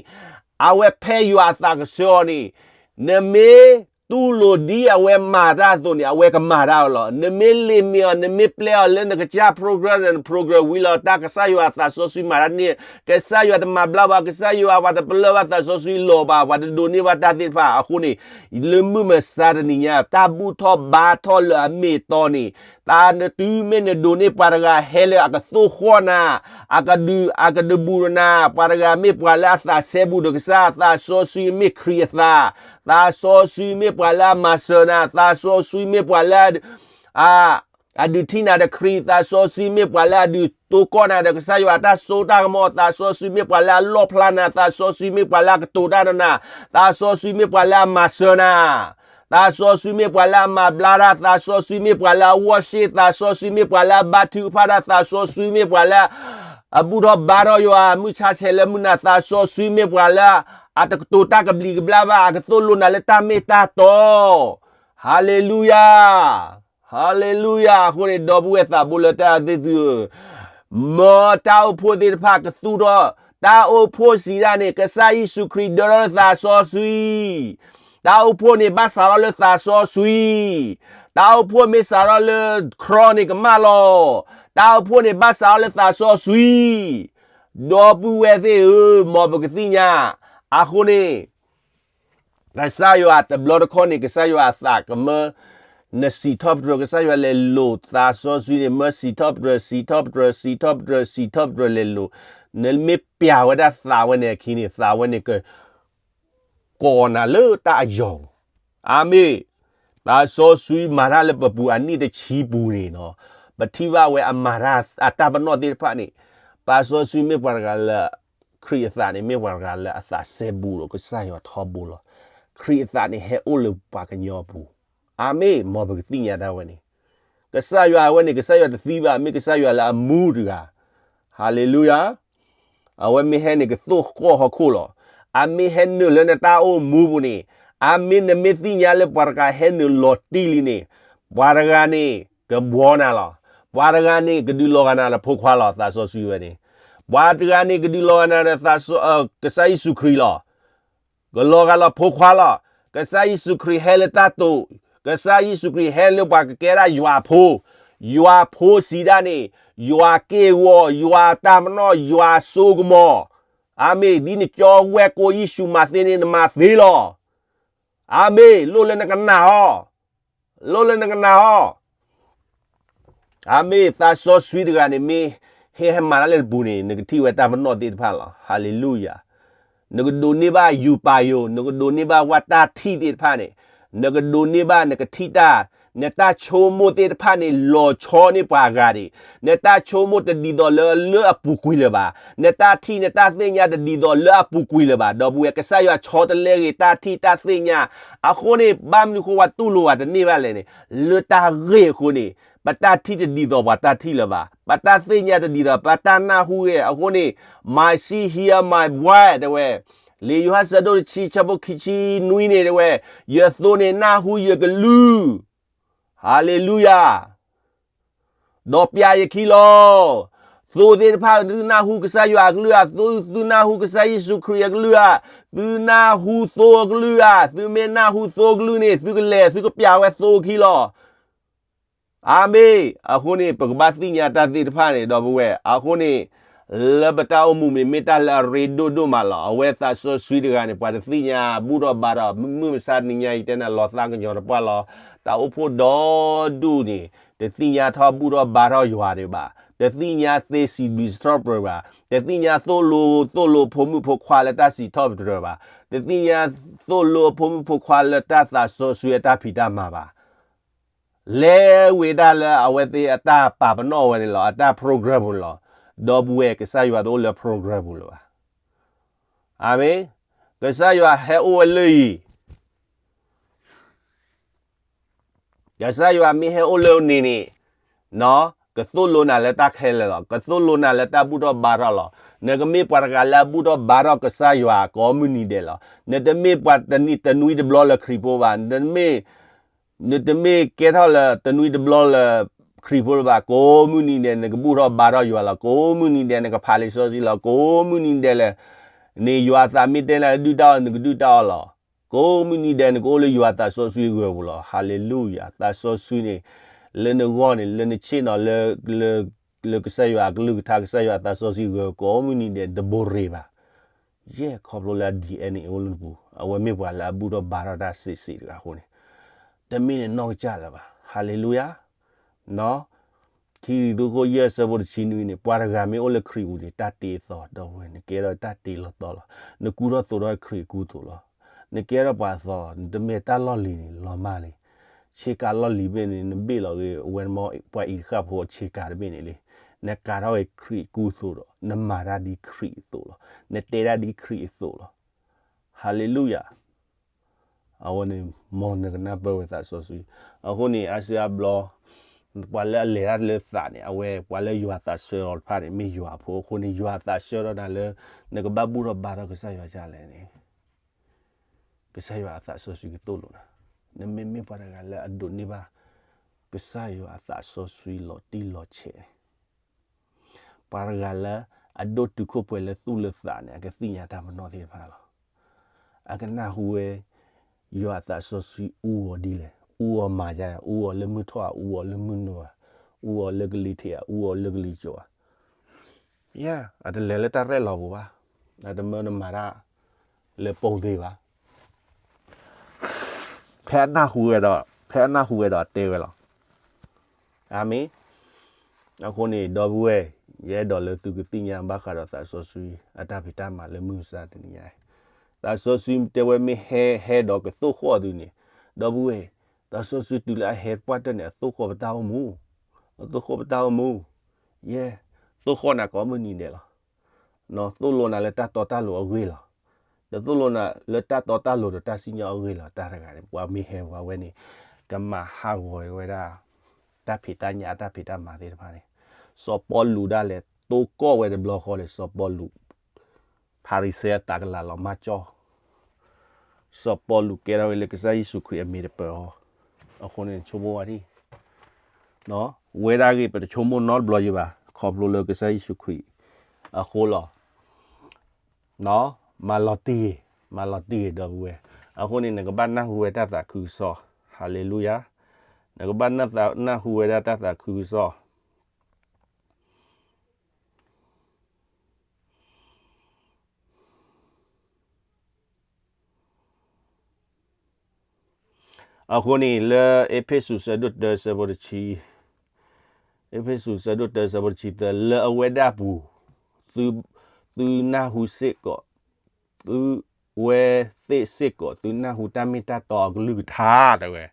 အဝဲဖဲယွၤအသးကဆှၢအီၤန့ၣ်, နမ့ၢ်တူၢ်လိာ်ဒ်အဝဲမၤတၢ်အသိးန့ၣ် အဝဲကမၤတၢ်အီၤလီၤ. နမ့ၢ်လ့မ့ၢ်အီၤ, နမ့ၢ်ပျဲအီၤလၢနကစၢ် program ဒီးန program ဝံၤလီၤ, တၢ်ကစၢ်ယွၤအသးစီဆှံမၤတၢ်န့ၣ်, ကစၢ်ယွၤတမၤဘျါဘၣ်, ကစၢ်ယွၤပှၤတပလၢၢ်ဘၣ်သးစီဆှံလီၤဘၣ်, ပှၤတဒိးန့ၢ်ဘၣ်တၢ်သ့ၣ်တဖၣ်အဃိန့ၣ်, လၢမုၢ်မဆါတနံၤညါ တၢ်ဘူၣ်ထီၣ်ဘါထီၣ်လၢအမ့ၢ်အတီန့ၣ်, တၢ်နတုၤမ့ၢ်နဒိးန့ၢ်ပှၤတဂၤဟဲလၢအကသိၣ်ဃီၣ်နၤ, အကဒုး, အကဒုးဘူးနၤ, ပှၤတဂၤမ့ၢ်ပှၤလၢအသးစဲဘူးဒီးကစၢ်, သးစီဆှံမ့ၢ်ခရံာ်အသး, သးစီဆှံမ့ၢ်ပှၤလၢအမၤစၢၤနၤ, သးစီဆှံမ့ၢ်ပှၤလၢ အဒုးထံၣ်နၤဒီးခရံာ်, သးစီဆှံမ့ၢ်ပှၤလၢအဒုးတိၢ်ကီၢ်နၤဒီးကစၢ်ယွၤအတၢ်စိတၢ်ကမီၤ, သးစီဆှံမ့ၢ်ပှၤလၢအလီၣ်ဖျါနၤ, သးစီဆှံမ့ၢ်ပှၤလၢအကတိၤတၢ်ဒီးနၤ, သးစီဆှံမ့ၢ်ပှၤလၢအမၤစၢၤနၤ, သးစီဆှံမ့ၢ်ပှၤလၢအမၤဘျါတၢ်, သးစီဆှံမ့ၢ်ပှၤလၢအ worship, သးစီဆှံမ့ၢ်ပှၤလၢအဘါထုကဖၣ်တၢ်, သးစီဆှံမ့ၢ်ပှၤလၢ အဘူၣ်ထီၣ်ဘါထီၣ်ယွၤ, မုၢ်ဆါဆဲးလၢမုၢ်နၤ, သးစီဆှံမ့ၢ်ပှၤလၢ အတကတိၤတၢ်ကဘျံးကဘျၣ်ဘၣ်, အကသိၣ်လိနၤလၢတၢ်မ့ၢ်တၢ်တီ. ဟၤလ့လူယၤ, ဟၤလ့လူယၤ. အဃိန့ၣ် ဒီပုၢ်ဝဲၢ်သးဘိလၢတၢ်သ့ၣ်သုဧၢ, မ်တၢ်အိၣ်ဖှိၣ်သ့ၣ်တဖၣ်ကသူၣ်ထီၣ်, တၢ်အိၣ်ဖှိၣ်စံးဒၣ်န့ၣ် ကစၢ်ယ့ၣ်ၡူးခရံာ်ဒၢထီၣ်လၢသးစီဆှံ, တၢ်အိၣ်ဖှိၣ်န့ၣ်ဘၣ်စးထီၣ်လၢသးစီဆှံ, တၢ်အိၣ်ဖှိၣ်မ့ၢ်စးထီၣ်လၢ ခီၣ်န့ၣ်ကမၣ်လီၤ. တၢ်အိၣ်ဖှိၣ်န့ၣ်ဘၣ်စးထီၣ်လၢသးစီဆှံ, ဒီပုၢ်ဝဲၢ်သ့ၣ်ဧၢ, မ်ပကသ့ၣ်ညါ, အဃိန့ၣ် ကစၢ်ယွၤတဘျီတခီၣ်န့ၣ် ကစၢ်ယွၤအသးကမၢ နစံးထီၣ်ပတြၢၤ ကစၢ်ယွၤလဲၤလိာ်သးစီဆှံန့ၣ် မၢစံးထီၣ်ပတြၢၤ စံးထီၣ်ပတြၢၤ စံးထီၣ်ပတြၢၤ စံးထီၣ်ပတြၢၤလဲၤလိာ်, နမ့ၢ်ပျးဝဲဒၣ်သးဝဲန့ၣ်အခံန့ၣ် သးဝဲန့ၣ်က ကိးနၤလၢတၢ်အယီၤပူၤ, အၤမ့ၣ်, သးစီဆှံမၤတၢ်လၢပပူၤအနံၣ်တဆံပူၤန့ၣ်နီၤ, ပထံၣ်ဘၣ်ဝဲအမၤတၢ်အတၢ်ပနီၣ်သ့ၣ်တဖၣ်န့ၣ်, သးစီဆှံမ့ၢ်ပှၤတဂၤလၢ ခရံာ်အသးန့ၣ် မ့ၢ်ပှၤတဂၤလၢအသးစဲဘူးဒီးကစၢ်ယွၤထီဘိလီၤ. ခရံာ်အသးန့ၣ်ဟဲအိၣ်လၢပှၤကညီပူၤ, အၤမ့ၣ်, မ်ပကသ့ၣ်ညါတၢ်ဝဲန့ၣ်, ကစၢ်ယွၤအဝဲန့ၣ် ကစၢ်ယွၤတသံဘၣ်, မ့ၢ်ကစၢ်ယွၤလၢအမူတဂၤ, ဟၤလ့လူယၤ အဝဲမ့ၢ်ဟဲန့ၣ်ကသိၣ်ဃီၣ်ဟီၣ်ခိၣ်လီၤ. အမ့ၢ်ဟဲနုာ်လၢနတၢ်အိၣ်မူပူၤန့ၣ်, အမ့ၢ်နမ့ၢ်သ့ၣ်ညါလၢပှၤတဂၤဟဲနုာ်လီၤတံၢ်လံန့ၣ်, ပှၤတဂၤန့ၣ် ကဘှီနၤလီၤ. ပှၤတဂၤန့ၣ် ကဒုးလီၤဂာ်နၤဒီးဖိခွါလီၤ, သးစီဆှံဝဲန့ၣ်. ပှၤတဂၤန့ၣ် ကဒုးလီၤဂာ်နၤဒီးသးစီ, ကစၢ်ယ့ၣ်ၡူးခရံာ်လီၤ. ကလီၤဂာ်လီၤဖိခွါလီၤ. ကစၢ်ယ့ၣ်ၡူးခရံာ်ဟဲလၢတၢ်တိာ်, ကစၢ်ယ့ၣ်ၡူးခရံာ်ဟဲလၢပှၤကကဲဒၣ်ယွၤအဖိ, ယွၤအဖိစံးဒၣ်န့ၣ်, ယွၤက့ၢ်ဂီၤ, ယွၤတၢ်ပနီၣ်, ယွၤစိကမီၤ, အၤမ့ၣ်, ဒ်နကၠီဝဲၢ်ကိယ့ၣ်ၡူးမၤသ့န့ၣ် နမၤသ့လီၤ. အၤမ့ၣ်, လိၣ်လၢနကနာ်ဟီ, လိၣ်လၢနကနာ်ဟီ. အၤမ့ၣ်, သးစီဆှံတဂၤန့ၣ် မ့ၢ်ဟဲဟဲမၤတၢ်လၢနပူၤန့ၣ် နကထံၣ်ဝဲတၢ်ပနီၣ်သ့ၣ်တဖၣ်လီၤ. ဟၤလ့လူယၤ. နကဒိးန့ၢ်ဘၣ်ယူၤပာ်ယိၤ, နကဒိးန့ၢ်ဘၣ်ဝဲတၢ်ထံၣ်သ့ၣ်တဖၣ်န့ၣ်, နကဒိးန့ၢ်ဘၣ် နကထံၣ်တၢ်, နတၢ်ဆိကမိၣ်သ့ၣ်တဖၣ်န့ၣ် လီၤဆီန့ၢ်ပှၤဂၤဒံး, နတၢ်ဆိကမိၣ်တဒ်သိးလၢ လၢအပူၤကွံာ်လၢၤဘၣ်, နတၢ်ထံၣ် နတၢ်သ့ၣ်ညါတဒ်သိးလၢအပူၤကွံာ်လၢၤဘၣ်. ဒီပုၢ်ဝဲၢ်, ကစၢ်ယွၤဆီတလဲဂ့ၤ တၢ်ထံၣ်တၢ်သ့ၣ်ညါ, အဃိန့ၣ် ဘၣ်မနုၤဃိပှၤတူၢ်လိာ်ပှၤတန့ၢ်ဘၣ်လဲၣ်န့ၣ်, လၢတၢ်ဂ့ၢ်အဃိန့ၣ်, ပတၢ်ထံၣ်တဒ်သိးပှၤတၢ်ထံၣ်လၢၤဘၣ်, ပတၢ်သ့ၣ်ညါတဒ်သိး ပတၢ်နၢ်ဟူဂ့ၤအဃိန့ၣ်, my sheep hear my voice တဲဝဲ, လံာ်ယိၤဟၣ်ဆၢဒိၣ်တဆံ ဆၢဖိခံဆံနွံန့ၣ်တဲဝဲ, ယသိန့ၣ်နၢ်ဟူယကလုၢ်, ဟၤလ့လူယၤ, ဒီးပျဲယခံလီၤ. သိသ့ၣ်တဖၣ် သုနၢ်ဟူကစၢ်ယွၤအကလုၢ်ဧါ, သိ, သုနၢ်ဟူကစၢ်ယ့ၣ်ၡူးခရံာ်အကလုၢ်ဧါ, သုနၢ်ဟူသိအကလုၢ်ဧါ, သုမ့ၢ်နၢ်ဟူသိအကလုၢ်န့ၣ် သုကလဲၤ သုကပျဲဝဲသိအခံလီၤ. အၤမ့ၣ်, အဃိန့ၣ် ပကဘၣ်သ့ၣ်ညါတၢ်သ့ၣ်တဖၣ်န့ၣ် ဒီပုၢ်ဝဲၢ်, အဃိန့ၣ် လၢပတၢ်အိၣ်မူန့ၣ် မ့ၢ်တၢ်လၢအရ့ဒိၣ်ဒိၣ်မးလီၤ. အဝဲသးစီဆှံတဂၤန့ၣ် ပှၤတသ့ၣ်ညါဘူၣ်ထီၣ်ဘါထီၣ်, မုၢ်မဆါတနံၤညါအံၤ တဲနၤလီၤသးကညီၤတပှၢ်လီၤ. တၢ်အိၣ်ဖှိၣ်ဒီဒူၣ်န့ၣ် တသ့ၣ်ညါထီၣ်ဘူၣ်ထီၣ်ဘါထီၣ်ယွၤဒံးဘၣ်, တသ့ၣ်ညါသ့စံးဘျုးစံးထီၣ်ပတြၢၤဘၣ်, တသ့ၣ်ညါသိၣ်လိ သိၣ်လိဖိမုၣ်ဖိခွါလၢတၢ်စံးထီၣ်ပတြၢၤဘၣ်, တသ့ၣ်ညါသိၣ်လိဖိမုၣ်ဖိခွါလၢတၢ်သးစီဆှံအတၢ်ဖံးတၢ်မၤဘၣ်. လဲၤဝဲဒၣ်လၢအဝဲသ့ၣ်အတၢ်ပာ်ပနီၣ်ဝဲန့ၣ်လီၤ, အတၢ် program ပူၤန့ၣ်လီၤ. ဒီပုၢ်ဝဲၢ်, ကစၢ်ယွၤတအိၣ်လၢ program ပူၤလၢၤဘၣ်. အၤမ့ၣ်. ကစၢ်ယွၤဟဲအိၣ်ဝဲလၢအံၤ, ကစၢ်ယွၤမ့ၢ်ဟဲအိၣ်လၢန့ၣ်န့ၣ်, ကသိၣ်လိနၤလၢတၢ်ခဲလၢာ်လီၤ. ကသိၣ်လိနၤလၢတၢ်ဘူၣ်ထီၣ်ဘါထီၣ်လီၤ. နကမ့ၢ်ပှၤတဂၤလၢအဘူၣ်ထီၣ်ဘါထီၣ်ကစၢ်ယွၤကိးမုၢ်နံၤဒဲးလီၤ. နတမ့ၢ်ပှၤတနံၤတနွံတဘျီလၢခရံာ်ဖိဘၣ်. နတမ့ၢ်, နတမ့ၢ်ကဲထီၣ်လၢတနွံတဘျီလၢ နတမ့ၢ်ခရံာ်ဖိလၢၤဘၣ်, ကိးမုၢ်နံၤဒဲး နကဘူၣ်ထီၣ်ဘါထီၣ်ယွၤလီၤ, ကိးမုၢ်နံၤဒဲး နကဖးလံာ်စီဆှံလီၤ, ကိးမုၢ်နံၤဒဲးလဲၣ်, န့ၣ်ယွၤသးမ့ၢ်တဲနၤလၢဒုၣ်တၢ်အီၣ် နကဒုၣ်တၢ်အီၣ်လီၤ, ကိးမုၢ်နံၤဒဲး နကအိၣ်လၢယွၤသးစီဆှံဂၢၤပူၤလီၤ. ဟါလ့လူယၤ, သးစီဆှံန့ၣ် လၢနဂီၢ်န့ၣ် လၢနဆ့ၣ်နီၤ လၢကစၢ်ယွၤအကလုၢ်ကထါ ကစၢ်ယွၤအသးစီဆှံဂၢၤ ကိးမုၢ်နံၤဒဲး တဘိးရ့ၣ်ဘၣ်. ယဲၢ်ခီဖျိလၢအ DNA အိၣ်လၢနပူၤ, အဝဲမ့ၢ်ပှၤလၢအဘူၣ်ထီၣ်ဘါထီၣ်တၢ်စ့းစ့းတဂၤအဃိန့ၣ်, တမ့ၢ်န့ၣ်နီၢ်ကစၢ်လၢၤဘၣ်. ဟါလ့လူယၤ. ခံရံၣ်သူး ခိၣ်ယဲၢ် ဆၢဖိတဆံနွံန့ၣ် ပှၤတဂၤမ့ၢ်အိၣ်လၢခရံာ်ပူၤန့ၣ် တၢ်တ့အသီ ဒီပုၢ်ဝဲၢ် နကဲထီၣ်တၢ်တ့လီၤသီလီၤ. နကူထီၣ်သိးထီၣ်ခရံာ်အကူအသိးလီၤ. နကဲထီၣ်ပှၤအသီ နတမ့ၢ်တၢ်လီၢ်လံၤန့ၣ် လီၤမၢ်လံ. ဆ့ကၤလီၢ်လံၤဘ့ၣ်န့ၣ် နဘ့ၣ်လီၤဂ့ၤ အဝဲမ့ၢ်ပှၤအံၤတဃၣ်ဖိအဆ့ကၤတဘ့ၣ်န့ၣ်လံ. နကၤထီၣ်ဝဲခရံာ်အကူအသိးဒီး နမၤတၢ်ဒ်ခရံာ်အသိးလီၤ. နတဲတၢ်ဒ်ခရံာ်အသိးလီၤ. ဟါလ့လူယၤ. အဝဲန့ၣ် မ်နကနၢ်ပၢၢ်ဝဲသးစီဆှံ. အဃိန့ၣ် အါစုအါဘျီ ပှၤလၢအလဲၤတၢ်လၢသးန့ၣ် အဝဲပှၤလၢယွၤသးဆၢလီၤတဖၣ်န့ၣ် မ့ၢ်ယွၤအဖိအဃိန့ၣ် ယွၤအသးဆၢထီၣ်နၤလၢ နကဘၣ်ဘူၣ်ထီၣ်ဘါထီၣ်ကစၢ်ယွၤဒ်လဲၣ်န့ၣ် ကစၢ်ယွၤအသးစီဆှံကသိၣ်လိနၤ. နမ့မ့ၢ်ပှၤတဂၤလၢအဒိးန့ၢ်ဘၣ် ကစၢ်ယွၤအသးစီဆှံလီၤတံၢ်လီၤဆဲးန့ၣ် ပှၤတဂၤလၢအဒိၣ်တုာ်ခိၣ်ပှဲၤလၢသူၣ်လၢသးန့ၣ် အကသ့ၣ်ညါတၢ်ပနီၣ်သ့ၣ်တဖၣ်လီၤ. အကနၢ်ဟူဝဲ ယွၤအသးစီဆှံအူအီၤဒ်လဲၣ်, အူအီၤမၤယါ, အူအီၤလၢမုၢ်ထီၣ်ဧါ, အူအီၤလၢမုၢ်နုာ်ဧါ, အူအီၤလၢကလံၤထံးဧါ, အူအီၤလၢကလံၤစိးဧါ. ယဲ, အတလဲၤလၢတၢ်ရဲၣ်လီၤပူၤဘၣ်. အတမၢနမၤတၢ်လၢပိာ်သ့ဘၣ်. ဖဲအနၢ်ဟူဝဲဒီး, ဖဲအနၢ်ဟူဝဲဒီးအတဲဝဲလီၤ. အၤမ့ၣ်. အဃိန့ၣ် ဒီပုၢ်ဝဲၢ်, ယအဲၣ်ဒိးလၢသုကသ့ၣ်ညါဘၣ်ဃးဒီးသးစီဆှံအတၢ်ဖံးတၢ်မၤလၢမုၢ်မဆါတနံၤညါအံၤ, သးစီဆှံတဲဝဲမ့ၢ်ဟဲ, ဟဲဒီးကသိၣ်ဃီၣ်သုန့ၣ်, ဒီပုၢ်ဝဲၢ်, သးစီဆှံတုၤလၢအဟဲတပှၢ်တၢၢ်န့ၣ် အသိၣ်ဃီၣ်ပတၢ်အိၣ်မူ, အသိၣ်ဃီၣ်ပတၢ်အိၣ်မူ, ယဲ, သိၣ်ဃီၣ်နၤကိးမုၢ်နံၤဒဲးလီၤ. သိၣ်လိနၤလၢတၢ်တီတၢ်လိၤအဂ့ၢ်လီၤ. ဒီးသိၣ်လိနၤလၢတၢ်တီတၢ်လိၤဒီးတၢ်စံၣ်ညီၣ်အဂ့ၢ်လီၤ. တၢ်တဂၤန့ၣ် ပှၤမ့ၢ်ဟဲပှၤဝဲန့ၣ် ကမၤဟးဂီၤဝဲဒၣ် တၢ်ဖံးတၢ်ညၣ်အတၢ်ဖံးတၢ်မၤသ့ၣ်တဖၣ်န့ၣ်, စီၤပီလူးဒၣ်လဲာ် တိၢ်ကီၢ်ဝဲတဘျီဃီဒီး စီၤပီလူး ဖၤရံၤၡဲအတၢ်ကလၤလီၤမၢ်ကၠီ, စီၤပီလူးကဲထီၣ်ဝဲလၢကစၢ်ယ့ၣ်ၡူးခရံာ်အမ့ၢ်တပၢၤအီၤ, အဃိန့ၣ်ဆိကမိၣ်ဝဲဒၣ် ဝဲဒၣ်ဂ့ၢ်ပတဆိကမိၣ်နီတဘျီယံၤဘၣ်, ခီဖျိလၢကစၢ်ယ့ၣ်ၡူးခရံာ်အဃိလီၤ. မၤလီၤတံၢ်ဂ့ၤ, မၤလီၤတံၢ်ဂ့ၤ ဒီပုၢ်ဝဲၢ်, အဃိန့ၣ် နကဘၣ်နၢ်ဟူဝဲတၢ်သးခုကစီၣ်, ဟါလ့လူယၤ, နကဘၣ်နၢ်ဟူဝဲဒၣ်တၢ်သးခုကစီၣ် အဃိန့ၣ် လၢအ့းဖ့းစူး ဆၢဒိၣ်တၢ ဆၢဖိတဆံ, အ့းဖ့းစူး ဆၢဒိၣ်တၢ ဆၢဖိတဆံသၢ, လၢအဝဲဒၣ်အပူၤ, သုနၢ်ဟူစ့ၢ်ကီး, သုဝဲသ့ၣ်စ့ၢ်ကီး သုနၢ်ဟူတၢ်မ့ၢ်တၢ်တီအကလုၢ်ကထါ တဲဝဲ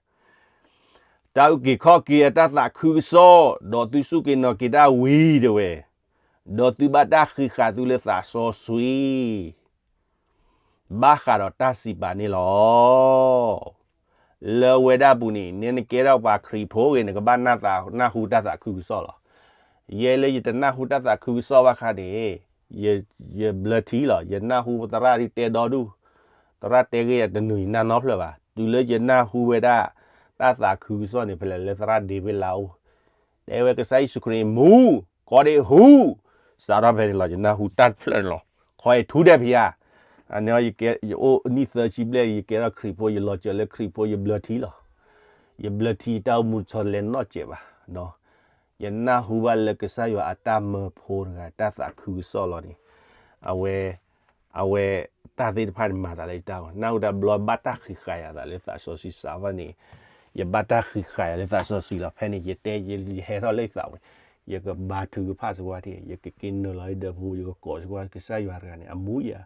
တၢ်အုၣ်က့ၤခီၣ်က့ၤအတၢ်သးခုကစီၣ်, ဒီးသုစူၢ်က့ၤနာ်က့ၤတၢ်ဝံၤ တဲဝဲ, ဒီးသုဘၣ်တၢ်ဃံးဃာ်သုလၢသးစီဆှံ ဘၣ်ဃးဒီးတၢ်စံးပာ်န့ၣ်လီၤ. လၢအဝဲဒၣ်အပူၤန့ၣ် နဲနကဲထီၣ်ပှၤခရံာ်ဖိဂ့ၤ နကဘၣ်နၢ်ဟူတၢ်သးခုကစီၣ်လီၤ. ယဲလၢယတနၢ်ဟူတၢ်သးခုကစီၣ်ဘၣ်ခါန့ၣ် ယဘျၢထံလီၤ. ယနၢ်ဟူပသရၣ်ဒုးတဲဒီဒူၣ်, သရၣ်တဲဂ့ၢ်ယတနုာ်ယနၢ်နီတဖျၢၣ်ဘၣ်. တုၤလၢယနၢ်ဟူဝဲဒၣ် တၢ်သးခုကစီၣ်န့ၣ် ဖဲလဲၣ်လၢသရၣ်ဒ့ဘ့ၣ်လါအိၣ် တဲဝဲကစၢ်ယ့ၣ်ၡူးခရံာ်မူ, ကီးဒ့ဟူ, စးထီၣ်ဖဲန့ၣ်လီၤ ယနၢ်ဟူတၢ်တဖျၢၣ်န့ၣ်လီၤ. ခီအံၤထူဒဲးဖံးယၤ, အန့ၣ် ယအိၣ်နံၣ်သၢဆံဘျဲၣ် ယကဲထီၣ်ခရံာ်ဖိ ယလီၤစၢၤလၢခရံာ်ဖိ ယဘျၢထံလီၤ. ယဘျၢထံတၢ်အိၣ်မူတဆီတလဲနီတစဲးဘၣ်. ယနၢ်ဟူဘၣ်လၢကစၢ်ယွၤအတၢ်မၢဖိတဂၤ တၢ်သးခုကစီၣ်လီၤန့ၣ်, အဝဲ အဝဲတၢ်သ့ၣ်တဖၣ်န့ၣ်မၤသးလၢယတၢ်ဂီၤ, နၢ်ဟူတၢ်ဘျီဘၣ်တၢ်ဃံးဃာ်ယၤသးလၢသးစီဆှံစးဘၣ်န့ၣ်, ယဘၣ်တၢ်ဃံးဃာ်ယၤလၢသးစီဆှံလီၤ. ဖဲန့ၣ် ယတဲ ယဟဲထီၣ်လၢယသးဝဲ, ယကဘါထုကဖၣ်စကွၢ်ထံၣ်, ယကက့ၤနုာ်လီၤလၢဒၢးပူၤ ယကကိးစကွၢ် ကစၢ်ယွၤတဂၤန့ၣ် အမူယၤ.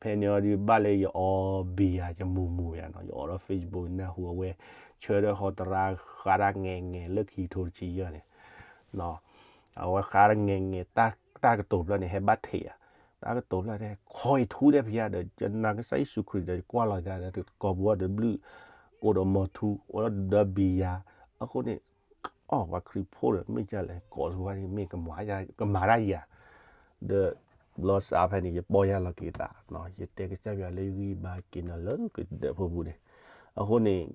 ဖဲန့ၣ်အီၤဒုးဘၣ်လၢယအီဘံယၤ ယမူၤမူၤယၤနီၤ, ယအိးထီၣ် Facebook နၢ်ဟူအဝဲ ဆှၢဒီးဟီတရါဃါတၢ်ငဲၤငဲၤ လၢခံကထိတဆံယဲၢ်န့ၣ် အဝဲဃါတၢ်ငဲၤငဲၤ တၢ်ကတိၤဖျၢၣ်န့ၣ် ဟဲဘၣ်ထံးယၤ, တၢ်ကတိၤဖျၢၣ်တဲ ခီအံၤထူဒဲးဖံးယၤဒီး ယနာ်ကစၢ်ယ့ၣ်ၡူးခရံာ်ဒီး ယကွၢ်လီၤယၤဒီး ကိးပူၤဒီးဘျုး ကိးဒီးမီၤထူ အိၣ်ဒီးဘံယၤ, အဃိန့ၣ် အီၣ်ပှၤခရံာ်ဖိဒီး မ့ၢ်ကလဲၤကိးစကွၢ်န့ၣ် မ့ၢ်ကမၤတၢ်ယၤ, ဒီး ဘျီစးဖဲန့ၣ် ယပီၢ်ယၢ်လီၤက့ၤသး, ယတဲကစၢ်ယွၤလၢယဂံၢ်ဘါက့ၤနီၤလၢကဒၢးဖိပူၤန့ၣ်, အဃိန့ၣ်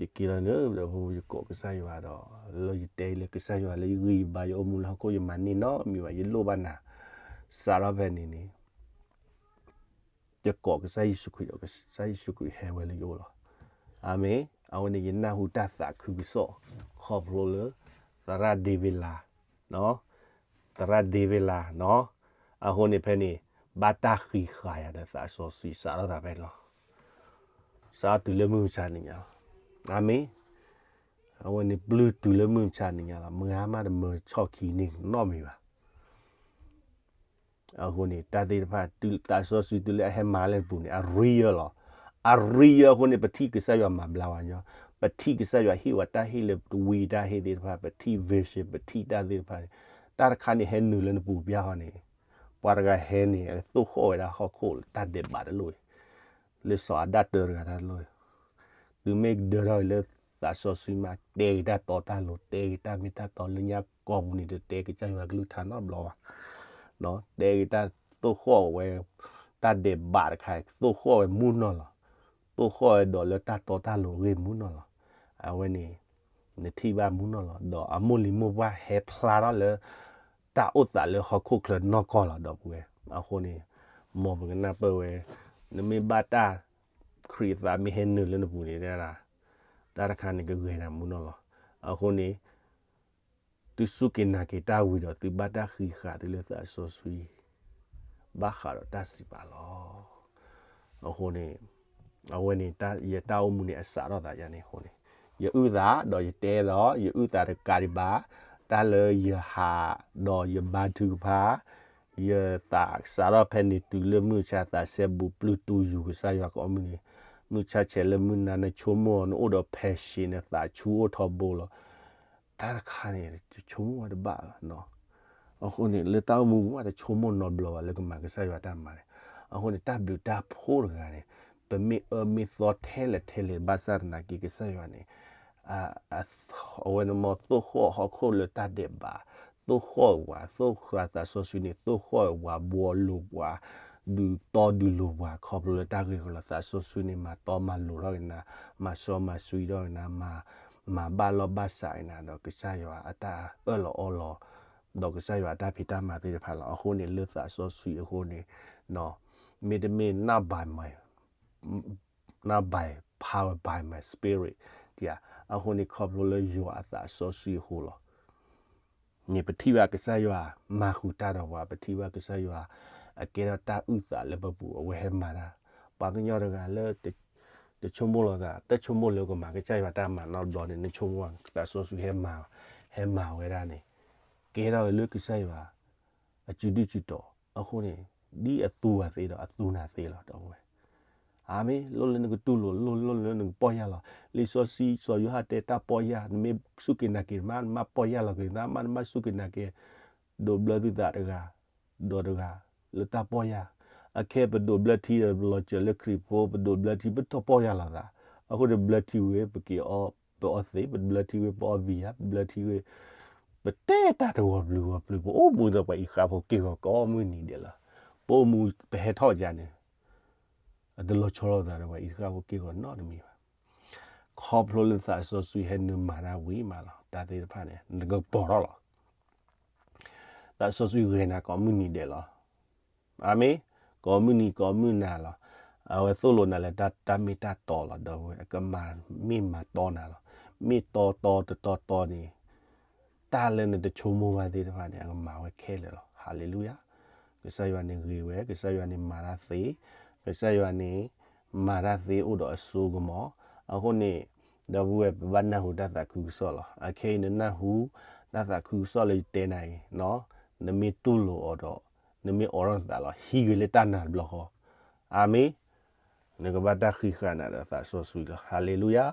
ယက့ၤလီၤန့ၣ် ဒီးယကိးကစၢ်ယွၤဒီး လၢယတဲလၢကစၢ်ယွၤလၢယဂံၢ်ယဘါယအိၣ်မူလၢဟီၣ်ခိၣ်ယမၤန့ၢ်နီတမံၤဘၣ် ယလိၣ်ဘၣ်နၤ, စးထီၣ်ဖဲန့ၣ်န့ၣ် ယကိးကစၢ်ယ့ၣ်ၡူးခရံာ်ဒီးကစၢ်ယ့ၣ်ၡူးခရံာ်ဟဲဝဲလၢယအိၣ်လီၤ. အၤမ့ၣ်, အဝဲန့ၣ်ယနၢ်ဟူတၢ်သးခုကစီၣ် ခီဖျိလၢ သရၣ်ဒ့ဝ့လး, သရၣ်ဒ့ဝ့လးနီၤ, အဃိန့ၣ်ဖဲန့ၣ် ဘၣ်တၢ်ဃံးဃာ်ယၤဒီးသးစီဆှံစးထီၣ်သးဖဲန့ၣ်လီၤ. စးထီၣ်တုၤလၢမုၢ်မဆါနံၤညါလီၤ. အၤမ့ၣ်, အဝဲန့ၣ်ပျုၢ်တုၤလၢမုၢ်မဆါနံၤညါလီၤ. မုၢ်ဂၤမးတမၢဆီၣ်ခံန့ၣ်နီတမံၤဘၣ်. အဃိန့ၣ် တၢ်သ့ၣ်တဖၣ် သးစီဆှံတုၤလၢအဟဲမၤလၢနပူၤန့ၣ် အ real လီၤ. အ real အဃိန့ၣ် ပထံၣ်ကစၢ်ယွၤမၤဘျါဝဲညီ, ပထံၣ်ကစၢ်ယွၤဟ့ၣ်ဝဲတၢ်ဟ့ၣ်လၢတဝံတၢ်ဟ့ၣ်သ့ၣ်တဖၣ်, ပထံၣ် vision ပထံၣ်တၢ်သ့ၣ်တဖၣ်န့ၣ်, တၢ်တခါန့ၣ်ဟဲနုာ်လၢနပူၤပျၢ်ဃီန့ၣ်, ပှၤတဂၤဟဲန့ၣ် သိၣ်ဃီၣ်ဝဲဒၣ်ဟီၣ်ခိၣ်လၢတၢ်ဒဲးဘးတလိၣ်အံၤ, လၢစီၤအၤဒၣ်တၢတဂၤတၢ်တလိၣ်အံၤ, တုၤမ့ၢ်ကဒၢထီၣ်အံၤလၢသးစီဆှံမး တဲက့ၤတၢ်တီတၢ်လိၤ, တဲက့ၤတၢ်မ့ၢ်တၢ်တီလၢညါကိာ်ပူၤန့ၣ် တတဲကစၢ်ယွၤကလုၢ်ကထါနီတဘျီဘၣ်. တဲက့ၤတၢ်သိၣ်ဃီၣ်ဝဲ တၢ်ဒဲးဘးတခါ သိၣ်ဃီၣ်ဝဲမူနီၢ်လီၤ. သိၣ်ဃီၣ်ဝဲဒီးလၢတၢ်တီတၢ်လိၤအဂ့ၢ်မူနီၢ်လီၤ. အဝဲန့ၣ် နထံၣ်ဘၣ်မူနီၢ်လီၤ. ဒီးအမိၢ်လံၤမိၢ်ပှၢ်ဟဲဖျါထီၣ်လၢ တၢ်အိၣ်သးလၢဟီၣ်ခိၣ်ချၢနီၢ်ကီၢ်လီၤ ဒီပုၢ်ဝဲၢ်. အဃိန့ၣ် မ်ပကနၢ်ပၢၢ်ဝဲ နမ့ၢ်ဘၣ်တၢ် ခရံာ်အသးမ့ၢ်ဟဲနုာ်လၢနပူၤန့ၣ် တၢ်တခါန့ၣ်ကဂ့ၤနၤမူနီၢ်လီၤ. အဃိန့ၣ် သုစူၢ်က့ၤနာ်က့ၤတၢ်ဝံၤဒီး သုဘၣ်တၢ်ဃံးဃာ်သုလၢသးစီဆှံ ဘၣ်ဃးဒီးတၢ်စံးပာ်လီၤ. အဃိန့ၣ် အဝဲန့ၣ် ယတၢ်အိၣ်မူန့ၣ် အစးထီၣ်သးယၤန့ၣ်အဃိန့ၣ် ယအုၣ်သးဒီးယတဲဒီး ယအုၣ်သးတကးဒံးဘၣ် တၢ်လၢယဟးဒီးယဘါထုကဖၣ် ယသးစးထီၣ်ဖဲန့ၣ်တုၤလၢမုၢ်မဆါသးစဲဘူးပျုၢ်တူၢ်ယူၤကစၢ်ယွၤကိးမုၢ်နံၤ, မုၢ်ဆါဆဲးလၢမုၢ်နၤ နဆိကမိၣ်နအိၣ်ဒီး passion နသးဆူၣ်အိၣ်ထီဘိလီၤ. တၢ်တခါန့ၣ် တဆိကမိၣ်ဝဲတဘၣ်လီၤ. အဃိန့ၣ် လၢတၢ်အိၣ်မူပူၤမး တဆိကမိၣ်နီတဘျီဘၣ်လၢကမၤကစၢ်ယွၤတၢ်မၤန့ၣ်. အဃိန့ၣ် တၢ်ဘျုးတၢ်ဖှိၣ်တဂၤန့ၣ် ပမ့ၢ်အၢမ့ၢ်သီထဲလဲၣ်ထဲလဲၣ် ဘၣ်ဆၣ်သနာ်က့ကစၢ်ယွၤန့ၣ် အဝဲန့ၣ်မ်သိၣ်ဃီၣ်ဟီၣ်ခိၣ်လၢတၢ်ဒဲးဘး, သိၣ်ဃီၣ်ဝဲ သိၣ်ဃီၣ်သးစီဆှံန့ၣ် သိၣ်ဃီၣ်ဝဲ ဘှီလိာ်ပှၤ, ဒုးတီဒုးလိာ်ပှၤ ခီဖျိလၢတၢ်ဂ့ၢ်ကီလီၤ. သးစီဆှံန့ၣ် မၤတီမၤလိၤထီၣ်က့ၤနၤ, မၤစီမၤဆှံထီၣ်က့ၤနၤ, မၤဘၣ်လီၢ်ဘၣ်စးက့ၤနၤဒီး ကစၢ်ယွၤအတၢ်အၢၣ်လီၤအီလီၤ, ဒီးကစၢ်ယွၤအတၢ်ဖံးတၢ်မၤသ့ၣ်တဖၣ်လီၤ. အဃိန့ၣ် လၢသးစီဆှံအဃိန့ၣ် မ့တမ့ၢ် not by my not by power by my spirit အဃိန့ၣ် ခီဖျိလၢယွၤအသးစီဆှံအဃိလီၤ. န့ၣ်ပထံၣ်ဘၣ်ကစၢ်ယွၤမၤဃုာ်တၢ်ဒီးပှၤ, ပထံၣ်ဘၣ်ကစၢ်ယွၤအကဲထီၣ်တၢ်အုၣ်သးလၢပပူၤ အဝဲဟဲမၤတၢ်, ပှၤကညီတဂၤလၢ တဆိကမိၣ်လီၤသး, တဆိကမိၣ်လၢကမၤကစၢ်ယွၤတၢ်မၤနီတဘျီန့ၣ် နဆိကမိၣ်သးစီဆှံဟဲမၤ, ဟဲမၤဝဲဒၣ်န့ၣ် ကဲထီၣ်ဝဲလၢကစၢ်ယွၤ အစုဒုၣ်စုတီၤ, အဃိန့ၣ် ဒ်အသူဝဲသ့ဒီးအသူနၤသ့လီၤ ဒီပုၢ်ဝဲၢ်. အၤမ့ၣ်, လိၣ်လၢနကတူၢ်လိာ်, လိၣ်လိၣ်လၢနကပီၢ်ယၢ်လီၤ. လံာ်စီဆှံစီၤယိၤဟၣ်တဲတၢ်ပီၢ်ယၢ်, နမ့ၢ်စူၢ်က့ၤနာ်က့ၤမး နမ့ၢ်ပီၢ်ယၢ်လီၤက့ၤသးမး, နမ့ၢ်စူၢ်က့ၤနာ်က့ၤ ဒိးဘျၢသုသးတဂၤ ဒီးတဂၤ လၢတၢ်ပီၢ်ယၢ်. အခဲပဒိးဘျၢထံဒီးပလီၤစၢၤလၢခရံာ်ဖိ ပဒိးဘျၢထံ ပထီၣ်ပီၢ်ယၢ်လီၤသး, အဃိန့ၣ်ဘျၢထံဝဲ ပက့ၤအီ ပအီသံး, ပဘျၢထံဝဲ ပအီဘံယၢ်, ပဘျၢထံဝဲ ပတဲတၢ်တဂီၤပျုၤဂီၤပျုၤ, ပအိၣ်မူဒီးပှၤအံၤဃၣ်ဖိက့ၢ်ဂီၤကိးမုၢ်နံၤဒဲးလီၤ. ပအိၣ်မူပဟဲထီၣ်ယၤန့ၣ် အတလီၤဆီလိာ်သးဒီးပှၤအံၤဃၣ်ဖိက့ၢ်ဂီၤနီတမံၤဘၣ်. ခီဖျိလၢသးစီဆှံဟဲနုာ်မၤတၢ်ဝံၤမးလီၤ. တၢ်သ့ၣ်တဖၣ်န့ၣ် နကပီၤထီၣ်လီၤ. သးစီဆှံဂ့ၤနၤကိးမုၢ်နံၤဒဲးလီၤ. အၤမ့ၣ်, ကိးမုၢ်နံၤကိးမုၢ်နၤလီၤ. အဝဲသိၣ်လိနၤလၢတၢ်မ့ၢ်တၢ်တီလီၤ ဒီပုၢ်ဝဲၢ်, အကမၤမ့ၢ်မၤတီနၤလီၤ. မ့ၢ်တီတီတတီတီန့ၣ် တၢ်လၢနတဆိကမိၣ်ဘၣ်သ့ၣ်တဖၣ်န့ၣ် အကမၤဝဲခဲလၢာ်လီၤ. ဟၤလ့လူယၤ. ကစၢ်ယွၤန့ၣ်ဂ့ၤဝဲ, ကစၢ်ယွၤန့ၣ်မၤတၢ်သ့, ကစၢ်ယွၤန့ၣ် မၤတၢ်သ့အိၣ်ဒီးအစိကမီၤ. အဃိန့ၣ် ဒီပုၢ်ဝဲၢ် ပဘၣ်နၢ်ဟူတၢ်သးခုကစီၣ်လီၤ. အခဲအံၤနနၢ်ဟူ တၢ်သးခုကစီၣ်လၢယတဲနၤအံၤ, နမ့ၢ်တူၢ်လိာ်အီၤဒီး နမ့ၢ်အိးထီၣ်နသးလီၤ ဟံးဂ့ၤလၢတၢ်နာ်တဘျီဃီ. အၤမ့ၣ်. နကဘၣ်တၢ်ဃံးဃာ်နၤဒီးသးစီဆှံလီၤ. ဟၤလ့လူယၤ.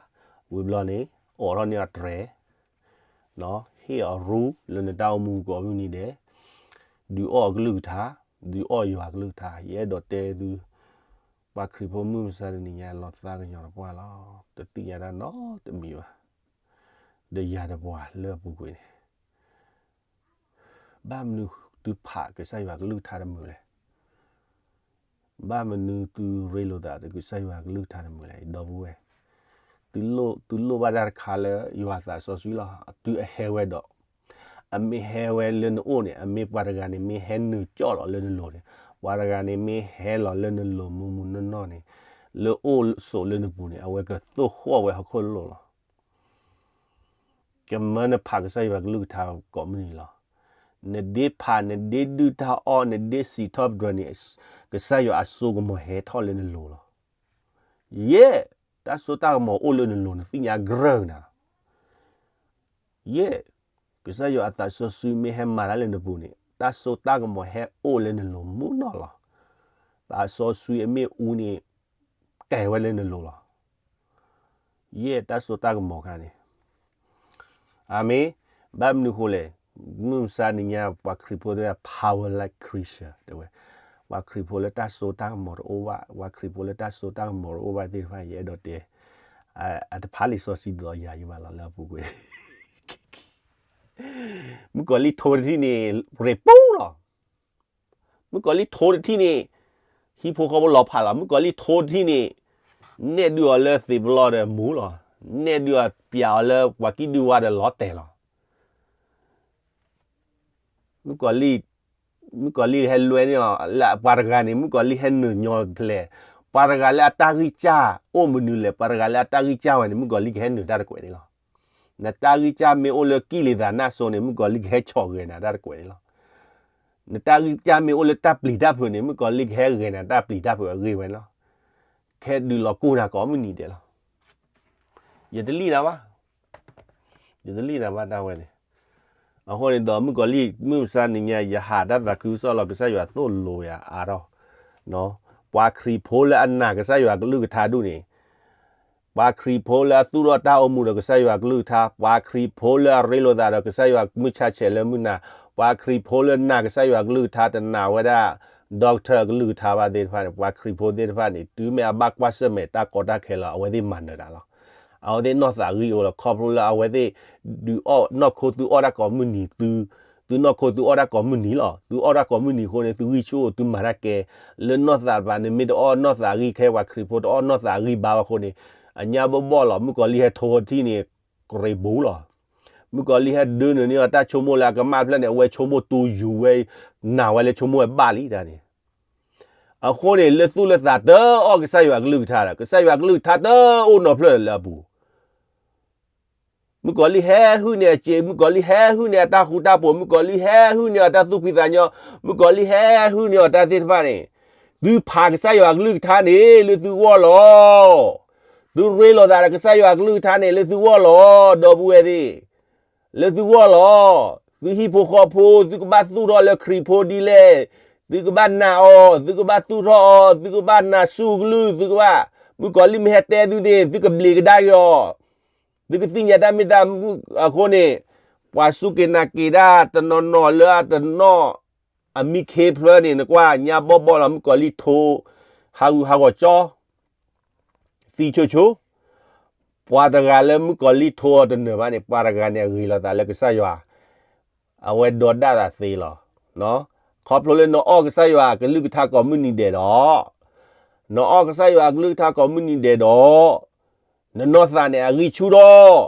ဝံၤဘျီန့ၣ် အိးထီၣ်န့ၢ်အတြဲၤ ဟ့ၣ်အရူလၢနတၢ်အိၣ်မူကိးမုၢ်နံၤဒဲး, ဒုးအီၣ်အကလုၢ်ကထါ, ဒုးအီၣ်ယွၤအကလုၢ်ကထါ. ယအဲၣ်ဒိးတဲသု, ပှၤခရံာ်ဖိမုၢ်မဆါတနံၤညါ လီၤသးကညီၤတပှၢ်လီၤ. တသ့ၣ်ညါတၢ်နီတမံၤဘၣ်. ဒီးယၤဒီးပှၤလၢအပူၤကွံာ်န့ၣ် ဘၣ်မနုၤသုဖးကစၢ်ယွၤကလုၢ်ကထါတမုာ်လဲၣ်. ဘၣ်မနုၤသုရ့လိာ်သးဒီးကစၢ်ယွၤကလုၢ်ကထါတမုာ်လဲၣ် ဒီပုၢ်ဝဲၢ်. သုလိၣ်ဘၣ်တၢ်တခါလၢယွၤအသးစီဆှံလီၤ. တုၤအဟဲဝဲဒီး အမ့ၢ်ဟဲဝဲလၢနအိၣ်န့ၣ် အမ့ၢ်ပှၤတဂၤန့ၣ် မ့ၢ်ဟဲနုာ်ကၠီၣ်လီၤလၢနလိၤန့ၣ်, ပှၤတဂၤန့ၣ် မ့ၢ်ဟဲလီၤလၢနလိၤမုၢ်မုၢ်နီၢ်နီၢ်န့ၣ်, လၢအိၣ်ဆိးလၢနပူၤန့ၣ် အဝဲကသိၣ်ဃီၣ်ဝဲဟီၣ်ခိၣ်လိၤလီၤ. ကမၢနဖးကစၢ်ယွၤကလုၢ်ကထါကိးမုၢ်နံၤလီၤ. နဒ့ဖး နဒ့ဒုၣ်တၢ်အီၣ် နဒ့စံးထီၣ်ပတြၢၤန့ၣ် ကစၢ်ယွၤအစိကမီၤဟဲထီၣ်လၢနလိၤလီၤ. ယဲၢ်, တၢ်စိတၢ်ကမီၤအိၣ်လၢနလိၤ နသ့ၣ်ညါကြၢးနၤလီၤ. ယဲၢ်, ကစၢ်ယွၤအသးစီဆှံမ့ၢ်ဟဲမၤတၢ်လၢနပူၤန့ၣ် တၢ်စိတၢ်ကမီၤဟဲအိၣ်လၢနလိၤမုၢ်နီၢ်လီၤ. သးစီဆှံအမ့ၣ်အူန့ၣ် ကဲဝဲလၢနလိၤလီၤ. ယဲၢ်တၢ်စိတၢ်ကမီၤခါန့ၣ် အၤမ့ၣ်, ဘၣ်မနုၤဃိလဲၣ်, မုၢ်မဆါနံၤညါ ပှၤခရံာ်ဖိသ့ၣ်တဖၣ် powerless Christian တဲဝဲ, ပှၤခရံာ်ဖိလၢတၢ်စိတၢ်ကမီၤတအိၣ်ဘၣ်, ပှၤခရံာ်ဖိလၢတၢ်စိတၢ်ကမီၤတအိၣ်ဘၣ်သ့ၣ်တဖၣ် ယအဲၣ်ဒိးတဲ အတဖးလံာ်စီဆှံဒ်သိးယၤယဘၣ်လီၤလၢအပူၤကွံာ် မုၣ်ကီၤလံၢ်ထိတထံၣ်န့ၣ် ရ့ၣ်ပူၤလီၤ. မုၣ်ကီၤလံၢ်ထိတထံၣ်န့ၣ် ဟံၣ်ဖိဃီဖိလီၤဖးလီၤ. မုၣ်ကီၤလံၢ်ထိတထံၣ်န့ၣ် နဲၣ်ဒုးအီၤလၢသ့ၣ်ပလီၢ်ဒီးမူလီၤ. နဲၣ်ဒုးအီၤပျးအီၤလၢပှၤကံၣ်ဒုၣ်ဝါဒီးလီၤတဲာ်လီၤ. မုၣ်ကီၤလံၢ်, မုၣ်ကီၤလံၢ်ဟဲလွဲန့ၢ်အီၤလၢပှၤတဂၤန့ၣ် မုၣ်ကီၤလံၢ်ဟဲနုာ်ညီဖျဲး, ပှၤတဂၤလၢအတၢ်ဂံၢ်စၢ်အိၣ်မနုၤလဲၣ်, ပှၤတဂၤလၢအတၢ်ဂံၢ်စၢ်ဝဲန့ၣ် မုၣ်ကီၤလံၢ်ကဟဲနုာ်တၢ်တကွဲးန့ၣ်လီၤ. နတၢ်ဂံၢ်စၢ်မ့ၢ်အိၣ်လၢကံၣ်လံၤသးနၢ်စိၤန့ၣ် မုၣ်ကီၤလံၢ်ကဟဲဆီၣ်ဂဲၤနၤတၢ်တကွဲးန့ၣ်လီၤ. နတၢ်ဂံၢ်စၢ်မ့ၢ်အိၣ်လၢတၢ်ပျံၤတၢ်ဖုးန့ၣ် မုၣ်ကီၤလံၢ်ကဟဲဂဲၤနၤတၢ်ပျံၤတၢ်ဖုးအဂ့ၢ်ဝဲန့ၣ်လီၤ. ကဟဲဒုးလီၤကိၢ်နၤကိးမုၢ်နံၤဒဲးလီၤ. ယတလံၣ်နၤဘၣ်, ယတလံၣ်နၤဘၣ်တၢ်ဝဲန့ၣ်. အဃိန့ၣ်ဒီး မုၣ်ကီၤလံၢ် မုၢ်မဆါနံၤညါ ယဟးတၢ်သးခုကစီၣ်လီၤ ကစၢ်ယွၤသိၣ်လိယၤအါထီၣ်, ပှၤခရံာ်ဖိလၢအနာ်ကစၢ်ယွၤကလုၢ်ကထါဒူၣ်န့ၣ်, ပှၤခရံာ်ဖိလၢအသူၣ်ထီၣ်တၢ်အိၣ်မူဒီးကစၢ်ယွၤကလုၢ်ကထါ, ပှၤခရံာ်ဖိလၢအရ့လိာ်သးဒီးကစၢ်ယွၤမုၢ်ဆါဆဲးလၢမုၢ်နၤ, ပှၤခရံာ်ဖိလၢနာ်ကစၢ်ယွၤကလုၢ်ကထါ တနာ်ဝဲဒၣ် doctor အကလုၢ်ကထါဘၣ်သ့ၣ်တဖၣ်န့ၣ် ပှၤခရံာ်ဖိသ့ၣ်တဖၣ်န့ၣ် တုၤမ့ၢ်အဘၣ်ကွၢ်ဆၢၣ်မဲာ်တၢ်ကီတၢ်ခဲလီၤ အဝဲသ့ၣ်မၤနၢၤတၢ်လီၤ. အဝဲသ့ၣ်နီၢ်သးဂံၢ်အိၣ်လီၤ ခီဖျိလၢအဝဲသ့ၣ် ဒုးအီၣ်နီၢ်ခိသုအီၣ်တၢ်ကိးမုၢ်နံၤ, သုနီၢ်ခိသုအီၣ်တၢ်ကိးမုၢ်နံၤလီၤ. သုအီၣ်တၢ်ကိးမုၢ်နံၤအဃိန့ၣ် သုဂံၢ်ဆူၣ်အိၣ် သုမၤတၢ်ကဲ လၢနီၢ်သးတပၤ နမ့ၢ်တအီၣ်နီၢ်သးဂံၢ် ခဲပှၤခရံာ်ဖိတအီၣ်နီၢ်သးဂံၢ်ဘါဘၣ်အဃိန့ၣ် အညါဘီၣ်ဘီၣ်လီၤ. မုၣ်ကီၤလံၢ်ဟဲထိထံၣ်န့ၣ် ကရ့ၣ်ဘူးလီၤ. မုၣ်ကီၤလံၢ်ဟဲဒၢနုာ်န့ၢ်အီၤတၢ်ဆိကမိၣ်လၢအကမၣ်ဖျၢၣ်န့ၣ် အဝဲဆိကမိၣ်တူယူၤဝဲ နာ်ဝဲလၢဆိကမိၣ်ဝဲဘၣ်လံတၢ်န့ၣ် အဃိန့ၣ် လၢသူၣ်လၢသးတအီၣ်ကစၢ်ယွၤကလုၢ်ကထါဒီး ကစၢ်ယွၤကလုၢ်ကထါတအိၣ်နီတဖျၢၣ်လၢအပူၤ မုၣ်ကီၤလံၢ်ဟဲဟုၣ်န့ၢ်အစ့, မုၣ်ကီၤလံၢ်ဟဲဟုၣ်န့ၢ်အတၢ်ဃူတၢ်ဖိး, မုၣ်ကီၤလံၢ်ဟဲဟုၣ်န့ၢ်အတၢ်သူၣ်ဖှံသးညီ, မုၣ်ကီၤလံၢ်ဟဲဟုၣ်န့ၢ်အတၢ်သ့ၣ်တဖၣ်န့ၣ်, သုဖးကစၢ်ယွၤကလုၢ်ကထါန့ၣ် လၢသုဂီၢ်လီၤ. သုရ့လိာ်သးဒီးကစၢ်ယွၤကလုၢ်ကထါန့ၣ် လၢသုဂီၢ်လီၤ. ဒီပုၢ်ဝဲၢ်သ့ၣ်, လၢသုဂီၢ်လီၤ. သုဟံၣ်ဖိဃီဖိ သုကဘၣ်သူၣ်ထီၣ်လၢခရံာ်ဖိဒ်လဲၣ်, သုကဘၣ်နာ်အီၤ, သုကဘၣ်သူၣ်ထီၣ်အီၤ, သုကဘၣ်နာ်စူၢ်ကလုၢ်, သုကဘၣ်, မုၣ်ကီၤလံၢ်မ့ၢ်ဟဲတဲသုန့ၣ် သုကဘျံးကဒါက့ၤအီၤ သုကသ့ၣ်ညါတၢ်မ့ၢ်တၢ်မုၢ်အဃိန့ၣ်, ပှၤစူၢ်က့ၤနာ်က့ၤတၢ်တနီၤနီၤလၢအတနီၤ, အမံခ့ဖျၢၣ်န့ၣ် နကွၢ်ညါဘီၣ်ဘီၣ်လီၤ မုၣ်ကီၤလံၢ်ထိ, ဟးဂူာ်ဟးဂီၤကၠီ, သံဆိဆိ, ပှၤတဂၤလၢမုၣ်ကီၤလံၢ်ထိအီၤတနၢၤဘၣ်န့ၣ် ပှၤတဂၤန့ၣ်အဂ့ၤလီၤသးလၢကစၢ်ယွၤ အဝဲဒီဒၣ်သးသ့လီၤ. ခီဖျိလၢနအီၣ်ကစၢ်ယွၤကလုၢ်ကထါကိးမုၢ်နံၤဒဲးဒီး, နအီၣ်ကစၢ်ယွၤကလုၢ်ကထါကိးမုၢ်နံၤဒဲးဒီး, နနီၢ်သးန့ၣ်အဂံၢ်ဆူၣ်ထီၣ်,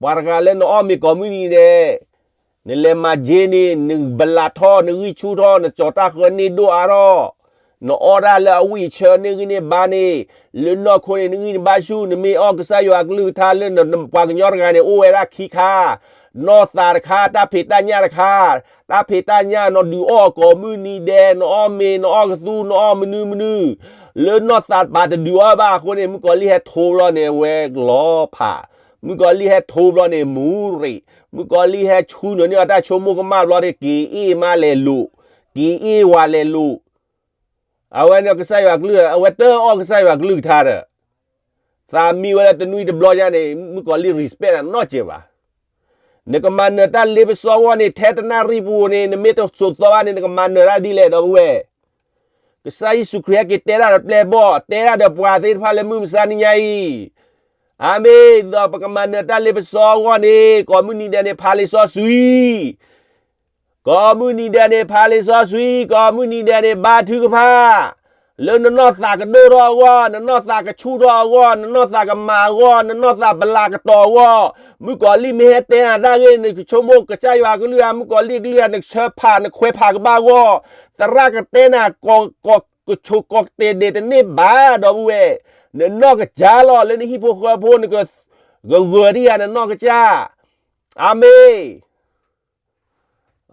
ပှၤတဂၤလၢနအီၣ်မ့ၤကိးမုၢ်နံၤဒဲး, နလဲၤမၤက့န့ၣ် နဘလးထီၣ် နဂံၢ်ဆူၣ်ထီၣ် နကၠီၤတၢ်ဃၢန့ၢ်ဒိၣ်အါထီၣ်, နအီၣ်တၢ်လၢအဝံၣ်အဆၢန့ၢ်ဂံၢ်န့ၢ်ဘါန့ၣ်, လၢနီၢ်ခိန့ၣ် နဂံၢ်နဘါဆူၣ် နမ့ၢ်အီၣ်ကစၢ်ယွၤကလုၢ်ကထါလၢနပှၤကညီတဂၤန့ၣ် အိၣ်ဝဲဒၣ်ခံခါ, နီၢ်သးတခါ တၢ်ဖံးတၢ်ညၣ်တခါ, တၢ်ဖံးတၢ်ညၣ် နဒုးအီၣ်ကိးမုၢ်နံၤဒဲး, နအီၣ်မ့ၤ နအီၣ်ကသူ နအီၣ်မနုၤမနုၤ, လၢနီၢ်သးတပၤတဒုးအီၣ်ဘၣ်အဃိန့ၣ် မုၣ်ကီၤလံၢ်ဟဲထိဘျီန့ၣ် အဝဲလီၤဖး, မုၣ်ကီၤလံၢ်ဟဲထိဘျီန့ၣ် မူရံး, မုၣ်ကီၤလံၢ်ဟဲဆူနုာ်န့ၢ်အီၤတၢ်ဆိကမိၣ်ကမၣ်ဘျီန့ၣ် က့ၤအ့ၣ်မးလဲၤလိာ်, က့ၤအ့ၣ်ဝၤလဲၤလိာ် အဝဲန့ၣ်ကစၢ်ယွၤကလုၢ်, အဝဲတအီၣ်ကစၢ်ယွၤကလုၢ်ကထါဒီး, သးမံဝဲလၢတနွံတဘျီညါန့ၣ် မုၣ်ကီၤလံၢ် respect နနီၢ်ကဲးဘၣ်. နကမၤနၢၤတၢ်လ့ပစီအဂီၢ်န့ၣ် ထဲတနၣ်ရံၣ်ပူၤန့ၣ် နမ့ၢ်တစိာ်သီဘၣ်န့ၣ် နကမၤနၢၤတၢ်ဒ်လဲၣ် ဒီပုၢ်ဝဲၢ်. ကစၢ်ယ့ၣ်ၡူးခရံာ်ဟဲက့ၤတဲတၢ်ဒီးပျဲၢ်ဘီၣ်, တဲတၢ်ဒီးပှၤသ့ၣ်တဖၣ်လၢမုၢ်မဆါနံၤညါအံၤ, အၤမ့ၣ်, ဒီးပကမၤနၢၤတၢ်လ့ပစီအဂီၢ်န့ၣ် ကိးမုၢ်နံၤဒဲးန့ၣ် ဖးလံာ်စီဆှံ ကိးမုၢ်နံၤဒဲးန့ၣ် ဖးလံာ်စီဆှံ, ကိးမုၢ်နံၤဒဲးန့ၣ် ဘါထုကဖၣ်, လၢနနီၢ်သးကဒိၣ်ထီၣ်အဂီၢ်, နနီၢ်သးကဆူၣ်ထီၣ်အဂီၢ်, နနီၢ်သးကမၤအဂီၢ်, နနီၢ်သးပလၤကတီၤအဂီၢ်, မုၣ်ကီၤလံၢ်မ့ၢ်ဟဲတဲနၤတၢ်ဂ့ၢ် နကဆိကမိၣ်ကစၢ်ယွၤကလုၢ်ဧါ, မုၣ်ကီၤလံၢ်ကလုၢ်ဧါ, နကဆၢဖးနခွဲးဖးကဘၣ်အဂီၢ်, သရၣ်ကတဲနၤ ကဆိးကီးတဲာ်ဒဲးတန့ၢ်ဘၣ် ဒီပုၢ်ဝဲၢ်, နနီၢ်ကစၢ်လီၤ လၢနဟံၣ်ဖိဃီဖိ နကဂၢၤတံၢ်ယၤနနီၢ်ကစၢ်, အၤမ့ၣ်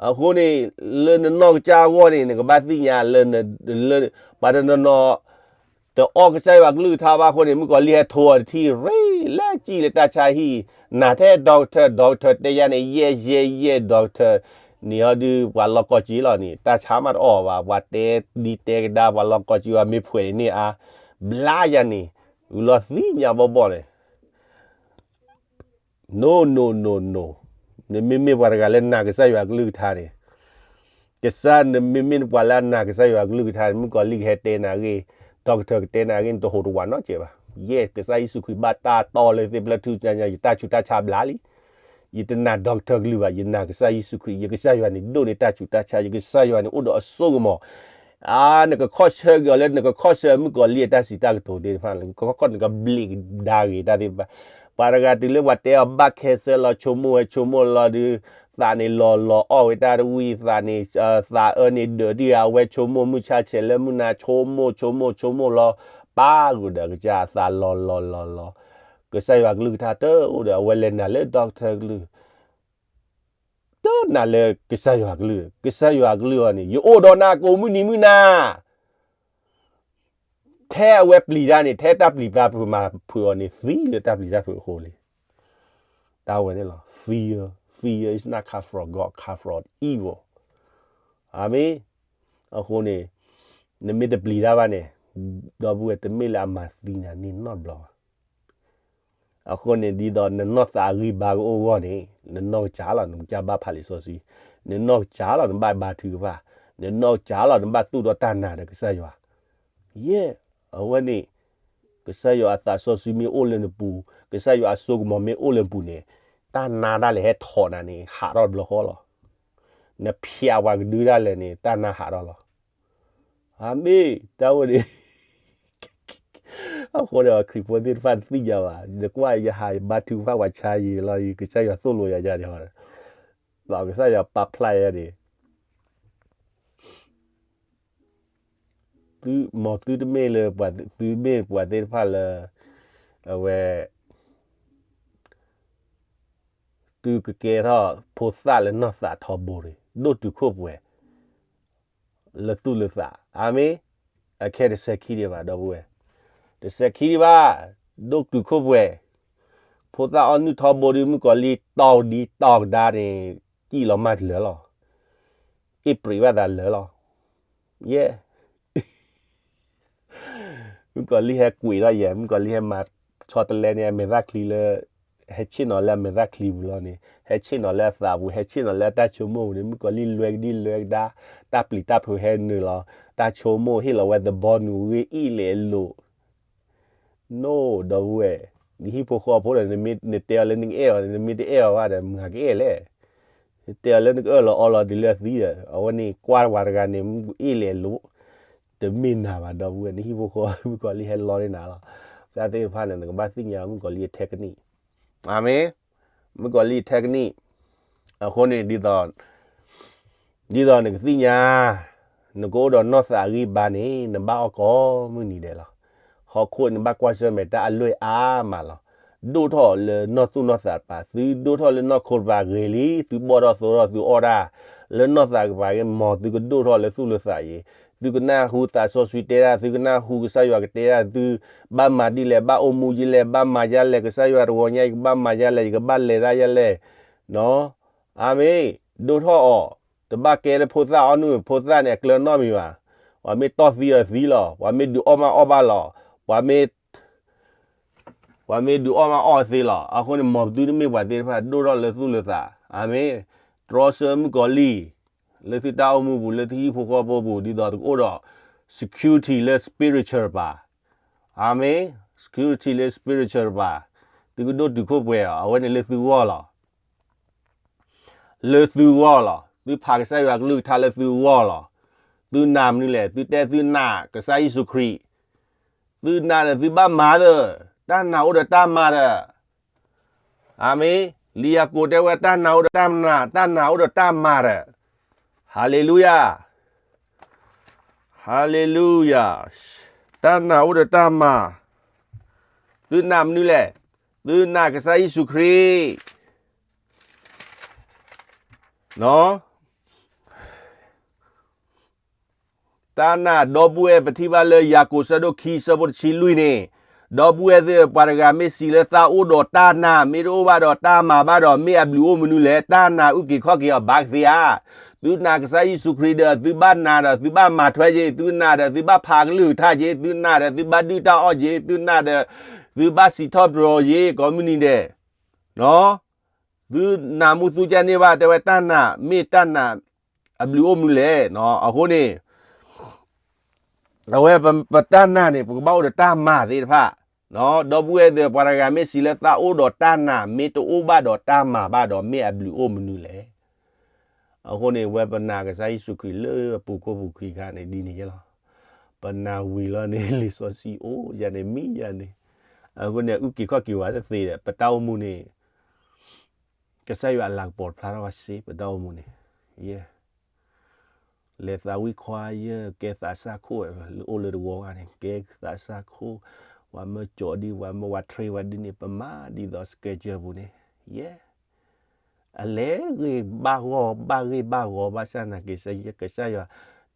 အဃိန့ၣ် လၢနနီၢ်ကစၢ်အဂီၢ်န့ၣ် နကဘၣ်သ့ၣ်ညါလၢ ပှၤတနီၤနီၤ တအီၣ်ကစၢ်ယွၤကလုၢ်ကထါဘၣ်အဃိန့ၣ် မုၣ်ကီၤလံၢ်ဟဲထိအီၤတထံၣ်ရ့ လၢကံၣ်လၢတၢ်ဆါဟံၣ်, နၤထဲ doctor doctor တဲယၤန့ၣ် yes yes yes doctor န့ၣ်ဟီဒုး ပှၤလီၤကီၢ်က့လီၤန့ၣ် တၢ်ဆါမးတအီၣ်ဘၣ် ပှၤတဲဒံတဲကဒါ ပှၤလီၤကီၢ်က့ဝဲမ့ၢ်ဖှဲးန့ၣ်အါ, ဘျါယၤန့ၣ် ဝံၤလီၤသ့ၣ်ညါဘီဘီန့ၣ် no no no no နမ့မ့ၢ်ပှၤတဂၤလၢနာ်ကစၢ်ယွၤကလုၢ်ကထါန့ၣ်, ကစၢ်နမ့မ့ၢ်ပှၤလၢအနာ်ကစၢ်ယွၤကလုၢ်ကထါန့ၣ် မုၣ်ကီၤလံၢ်ကဟဲတဲနၤအဂ့ၢ်, doctor ကတဲနၤအဂ့ၢ် နတဟူးတဝးနီတစဲးဘၣ်. ယဲ ကစၢ်ယ့ၣ်ၡူးခရံာ်ဘၣ်တၢ်တီလၢသ့ၣ်ဖျၢၣ်ထူၣ်ညါညါ ယတၢ်ဆူးတၢ်ဆါဘျါလံ. ယတနာ် doctor ကလုၢ်ဘၣ်, ယနာ်ကစၢ်ယ့ၣ်ၡူးခရံာ်, ယကစၢ်ယွၤန့ၣ် ဒိၣ်န့ၢ်တၢ်ဆူးတၢ်ဆါ, ယကစၢ်ယွၤန့ၣ် အိၣ်ဒီးအစိကမီၤ အါ နကခီၣ်ဆၢက့ၤအီၤလၢ နကခီၣ်ဆၢမုၣ်ကီၤလံၢ်အတၢ်စံးတၢ်ကတိၤသ့ၣ်တဖၣ်, နကခီၣ် နကဘျံးကဒါဂ့ၤတၢ်သ့ၣ်တဖၣ်, ပှၤတဂၤတုၤလၢပှၤတဲအီၤဘၣ်ခဲစၢၢ်လီၤ ဆိကမိၣ်ဝဲဆိကမိၣ်လီၤဒုး, သးန့ၣ်လီၤလီၤအီၣ်ဝဲတၢ်တဝံၣ်, သးန့ၣ်, သးအၢန့ၣ်ဒၢးတံၢ်ဂၤဝဲဆိကမိၣ် မုၢ်ဆါဆဲးလၢမုၢ်နၤ ဆိကမိၣ်ဆိကမိၣ်ဆိကမိၣ်လီၤ, ပၢ်ဂုာ်ဒီးကစၢ်အသးလီၤလီၤလီၤလီၤ, ကစၢ်ယွၤကလုၢ်ကထါတအိၣ်ဒီး အဝဲလဲၤနာ်လၢ doctor ကလုၢ် တနာ်လၢကစၢ်ယွၤကလုၢ်, ကစၢ်ယွၤကလုၢ်အီၤန့ၣ် ယအိၣ်ဒီးနၤကိးမုၢ်နံၤမုၢ်နၤ, ထဲအဝဲပျံၤတၢ်န့ၣ် ထဲတၢ်ပျံၤတၢ်ဖုးမၤဖုးအီၤန့ၣ် သံလၢတၢ်ပျံၤတၢ်ဖုးအဃိလံ. တၢ်ဝဲန့ၣ်လီၤ. Fear, fear is not come from God, come from evil. အၤမ့ၣ်. အဃိန့ၣ် နမ့ၢ်တပျံၤတၢ်ဘၣ်န့ၣ် ဒီပုၢ်ဝဲၢ် တမ့ၢ်လၢအမၤသံနၤန့ၢ်နီတဘျီဘၣ်. အဃိန့ၣ် ဒ်သိးနနီၢ်သးအဂံၢ်ဘါကအိၣ်အဂီၢ်န့ၣ် နနီၢ်ကစၢ်လီၤ နကစၢ်ဘၣ်ဖးလံာ်စီဆှံ, နနီၢ်ကစၢ်လီၤ နဘၣ်ဘါထုကဖၣ်, နနီၢ်ကစၢ်လီၤ နဘၣ်သူၣ်ထီၣ်တၢ်နာ်ဒီးကစၢ်ယွၤ. ယဲၢ်, အဝဲန့ၣ် ကစၢ်ယွၤအသးစီဆှံမ့ၢ်အိၣ်လၢနပူၤ, ကစၢ်ယွၤအစိကမီၤမ့ၢ်အိၣ်လၢနပူၤန့ၣ် တၢ်နါဒၣ်လဲာ်ဟဲထီၣ်နၤန့ၣ် ဟးထီၣ်တဘျီဃီလီၤ. နဖျးပှၤကဒုဒၣ်လဲာ်န့ၣ် တၢ်နါဟးထီၣ်လီၤ. အၤမ့ၣ်, တၢ်ဝဲန့ၣ် အဃိန့ၣ် ခရံာ်ဖိသ့ၣ်တဖၣ်တသ့ၣ်ညါဘၣ်, ယကွၢ်ယဟးယဘါထုကဖၣ်ပှၤဆါယံာ်လီၤ, ယကစၢ်ယွၤသိၣ်လိယၤယၤန့ၣ်, ဒီးကစၢ်ယွၤပာ်ဖျါယၤန့ၣ် သု, မ်သုတမ့ၢ်လၢပှၤ, သုမ့ၢ်ပှၤသ့ၣ်တဖၣ်လၢ အဝဲ သုကကဲထီၣ်ဖိသၣ်လၢနီၢ်သးထီဘိန့ၣ် ဒိၣ်တုာ်ခိၣ်ပှဲၤ လၢသူၣ်လၢသး. အၤမ့ၣ်. အခဲတစဲးခံဒံးဘၣ် ဒီပုၢ်ဝဲၢ်, တစဲးခံဒံးဘၣ်, ဒိၣ်တုာ်ခိၣ်ပှဲၤ, ဖိသၣ်အီနုၢ်ထီဘိဒီး မုၣ်ကီၤလံၢ်တီဒံတီကဒါန့ၣ် ကံၣ်လီၤမၢ်တလၢာ်လီၤ. အ့ၣ်ပြံးဘၣ်သးလၢာ်လီၤ. ယဲၢ် မုၣ်ကီၤလံၢ်ဟဲကွံာ်ထီၣ်ယဲၢ်, မုၣ်ကီၤလံၢ်ဟဲမၤဆီတလဲန့ၣ် အမဲာ်သၣ်ချံလၢ, ဟဲဆ့ၣ်နီၤလၢအမဲာ်သၣ်ချံပူၤလီၤန့ၣ်, ဟဲဆ့ၣ်နီၤလၢအသးပူၤ, ဟဲဆ့ၣ်နီၤလၢအတၢ်ဆိကမိၣ်ပူၤန့ၣ် မုၣ်ကီၤလံၢ်လွဲကဒံလွဲကဒါ, တၢ်ပျံၤတၢ်ဖုးဟဲနုာ်လီၤ, တၢ်ဆိကမိၣ်ဟ့ၣ်လီၤဝဲသဘီနုာ်ဂ့ၤအ့ၣ်လဲၣ်လိာ် နိၣ် ဒီပုၢ်ဝဲၢ်, နဟံၣ်ဖိဃီဖိဒီး နတဲအီၤလၢနကအဲၣ်အီၤ, နမ့ၢ်တအဲၣ်အီၤဘၣ်ဒီး မၤကအဲၣ်လဲၣ်. နတဲအီၤလၢနကအၢၣ်လီၤအီလီၤတုၤလၢအသံဒီး အဝဲန့ၣ်ကွၢ်ဝဲတဂၤန့ၣ် အ့ၣ်လဲၣ်လိာ်, တမ့ၢ်နၤဘၣ် ဒီပုၢ်ဝဲၢ်, နဟံၣ်ဖိဃီဖိ မုၣ်ကီၤလံၢ်ဟဲလီန့ၢ်နၤလီၤ. တၢ်သ့ၣ်တဖၣ်န့ၣ် နကဘၣ်သ့ၣ်ညါ မုၣ်ကီၤလံၢ်အထဲကနံၣ်, အၤမ့ၣ်, မုၣ်ကီၤလံၢ်အထဲကနံၣ်, အဃိန့ၣ် ဒ်သိး ဒ်သိးနကသ့ၣ်ညါ, နကအိၣ်ဒီးနီၢ်သးအဂံၢ်ဘါန့ၣ် နဘၣ်အီၣ်ကိးမုၢ်နံၤဒဲးလီၤ. ဟီၣ်ခိၣ်နဘၣ်ကွၢ်ဆၢၣ်မဲာ်တၢ်အလွဲၢ်အါမးလီၤ. ဒိၣ်ထီၣ်လၢနီၢ်သူၣ်နီၢ်သးတပၤ, သုဒိၣ်ထီၣ်လၢနီၢ်ခိတပၤဂ့ၤလံ, သုဘီၣ်ထီၣ်သိထီၣ်သုအီၣ်တၢ်, လၢနီၢ်သးတပၤဂ့ၤ, မ်သုကဒိၣ်ထီၣ်လၢသူၣ်လၢသးအံၤ, သုကနၢ်ဟူသးစီဆှံတဲတၢ်, သုကနၢ်ဟူကစၢ်ယွၤကတဲတၢ်, သုဘၣ်မၤဒ်လဲၣ်, ဘၣ်အိၣ်မူဒ်လဲၣ်, ဘၣ်မၤဒ်လဲၣ်, ကစၢ်ယွၤတဂီၤညါအံၤ ယကဘၣ်မၤဒ်လဲၣ်, ယကဘၣ်လဲၤဒ်လဲၣ် အၤမ့ၣ်, ဒိၣ်ထီၣ်အီၤ, တဘၣ်ကဲလၢဖိသၣ်အီနုၢ်, ဖိသၣ်န့ၣ် အကျၢၤနီတမံၤဘၣ်. ပှၤမ့ၢ်တီၢ်သံအီၤသံလီၤ, ပှၤမ့ၢ်ဒုးအီၣ်မးအီၣ်ဘၣ်လီၤ, ပှၤမ့ၢ်, ပှၤမ့ၢ်ဒုးအီၣ်မးအီၣ်သ့လီၤ. အဃိန့ၣ် မ်သုတမ့ၢ်ပှၤသ့ၣ်တဖၣ် ဒိၣ်ထီၣ်လၢသူၣ်လၢသး, အၤမ့ၣ်, တြီဆၢမုၣ်ကီၤလံၢ်, လၢသုတၢ်အိၣ်မူပူၤ, လၢသုဟံၣ်ဖိဃီဖိပူၤ, ဒ်သိးသုကအိၣ်ဒီး security လၢ spiritual တပၤ အၤမ့ၣ်, security လၢ spiritual တပၤ, သုကဒိၣ်တုာ်ခိၣ်ပှဲၤအီၤ, အဝဲန့ၣ်လၢသုဂီၢ်လီၤ. လၢသုဂီၢ်လီၤ. သုဖးကစၢ်ယွၤကလုၢ်ကထါလၢသုဂီၢ်လီၤ. သု သုနာ်မနုၤလဲၣ်, သုတဲသုနာ်ကစၢ်ယ့ၣ်ၡူးခရံာ်, သုနာ်ဒီးသုဘၣ်မၤသၢ, တၢ်နာ်အိၣ်ဒီးတၢ်မၤဒီး, အၤမ့ၣ်, လံာ်ယၤကိာ်တဲဝဲတၢ်နာ်အိၣ်ဒီးတၢ်နာ်, တၢ်နာ်အိၣ်ဒီးတၢ်မၤဒီး, ဟၤလ့လူယၤ, ဟၤလ့လူယၤ, တၢ်နာ်အိၣ်ဒီးတၢ်မၤ, သုနာ်မနုၤလဲၣ်, သုနာ်ကစၢ်ယ့ၣ်ၡူးခရံာ် တၢ်နာ်ဒီပုၢ်ဝဲၢ် ပထံၣ်ဘၣ်လၢယၤကိာ်ဆၢဒိၣ်ခံဆၢဖိတဆံလွံၢ်န့ၣ်, ဒီပုၢ်ဝဲၢ်သ့ၣ်ဧၢ, ပှၤတဂၤမ့ၢ်စံးလၢသးအိၣ်ဒီးတၢ်နာ်, မ့ၢ်တအိၣ်ဘၣ်ဒီးတၢ်မၤဘၣ်ဒီး မ့ၢ်အဘျုးအိၣ်မနုၤလဲၣ်. တၢ်နာ်အုၣ်က့ၤခီၣ်က့ၤအီၤဘၣ်ကသ့ဧါ. သုနာ်ကစၢ်ယ့ၣ်ၡူးခရံာ်ဒီး သုဘၣ်နာ်ဒီးသုဘၣ်မၤထွဲက့ၤ, သုနာ်ဒီးသုဘၣ်ဖးကလုၢ်ကထါက့ၤ, သုနာ်ဒီးသုဘၣ်ဒုၣ်တၢ်အီၣ်က့ၤ, သုနာ်ဒီးသုဘၣ်စံးထီၣ်ပတြၢၤက့ၤ ကိးမုၢ်နံၤဒဲး သုနာ်မူသူကန့ၢ်ဘၣ် တဲဝဲတၢ်နာ် မ့ၢ်တၢ်နာ်အဘျုးအိၣ်မနုၤလဲၣ်. အဃိန့ၣ် အဝဲပတၢ်နာ်န့ၣ် ပကဘၣ်အိၣ်ဒီးတၢ်မၤသ့ၣ်တဖၣ်, ဒီပုၢ်ဝဲၢ်သ့ၣ်ဧၢ, ပှၤတဂၤမ့ၢ်စံးလၢသးအိၣ်ဒီးတၢ်နာ်, မ့ၢ်တအိၣ်ဘၣ်ဒီးတၢ်မၤဘၣ်ဒီး မ့ၢ်အဘျုးအိၣ်မနုၤလဲၣ်. အဃိန့ၣ် ဝဲပနာ်ကစၢ်ယ့ၣ်ၡူးခရံာ်လၢပူၤခိၣ်ပူၤခံခါန့ၣ် ဒ်န့ၣ်ယဲလီၤ. ပနာ်ဝံၤလီၤန့ၣ် လံာ်စီဆှံအိၣ်ယၤန့ၣ် မံယၤန့ၣ်, အဃိန့ၣ် အုၣ်က့ၤခီၣ်က့ၤဝဲတသ့ဒီး ပတၢ်အိၣ်မူန့ၣ် ကစၢ်ယွၤအလၤကပီၤတဖျါထီၣ်ဝဲစ့ၢ် ပတၢ်အိၣ်မူန့ၣ်, ယဲ လဲၤသးဝံၣ်ခွါယဲၢ် ကဲသးစၢ်ခိၣ် အိၣ်လၢတဝီဂၤန့ၣ် ကဲသးစၢ်ခိၣ်, ပှၤမၢကၠီဒ် ပှၤမၢဝဲ train ဝဲဒ်န့ၣ် ပမၤဒ်သိး schedule ပူၤန့ၣ်, ယဲ အလဲၤဂ့ၤဘၣ်ဂီၢ် ဘၣ်ဂ့ၢ်ဘၣ်ဂီၤ ဘၣ်ဆၣ်နာ်က့ ကစၢ်ယွၤ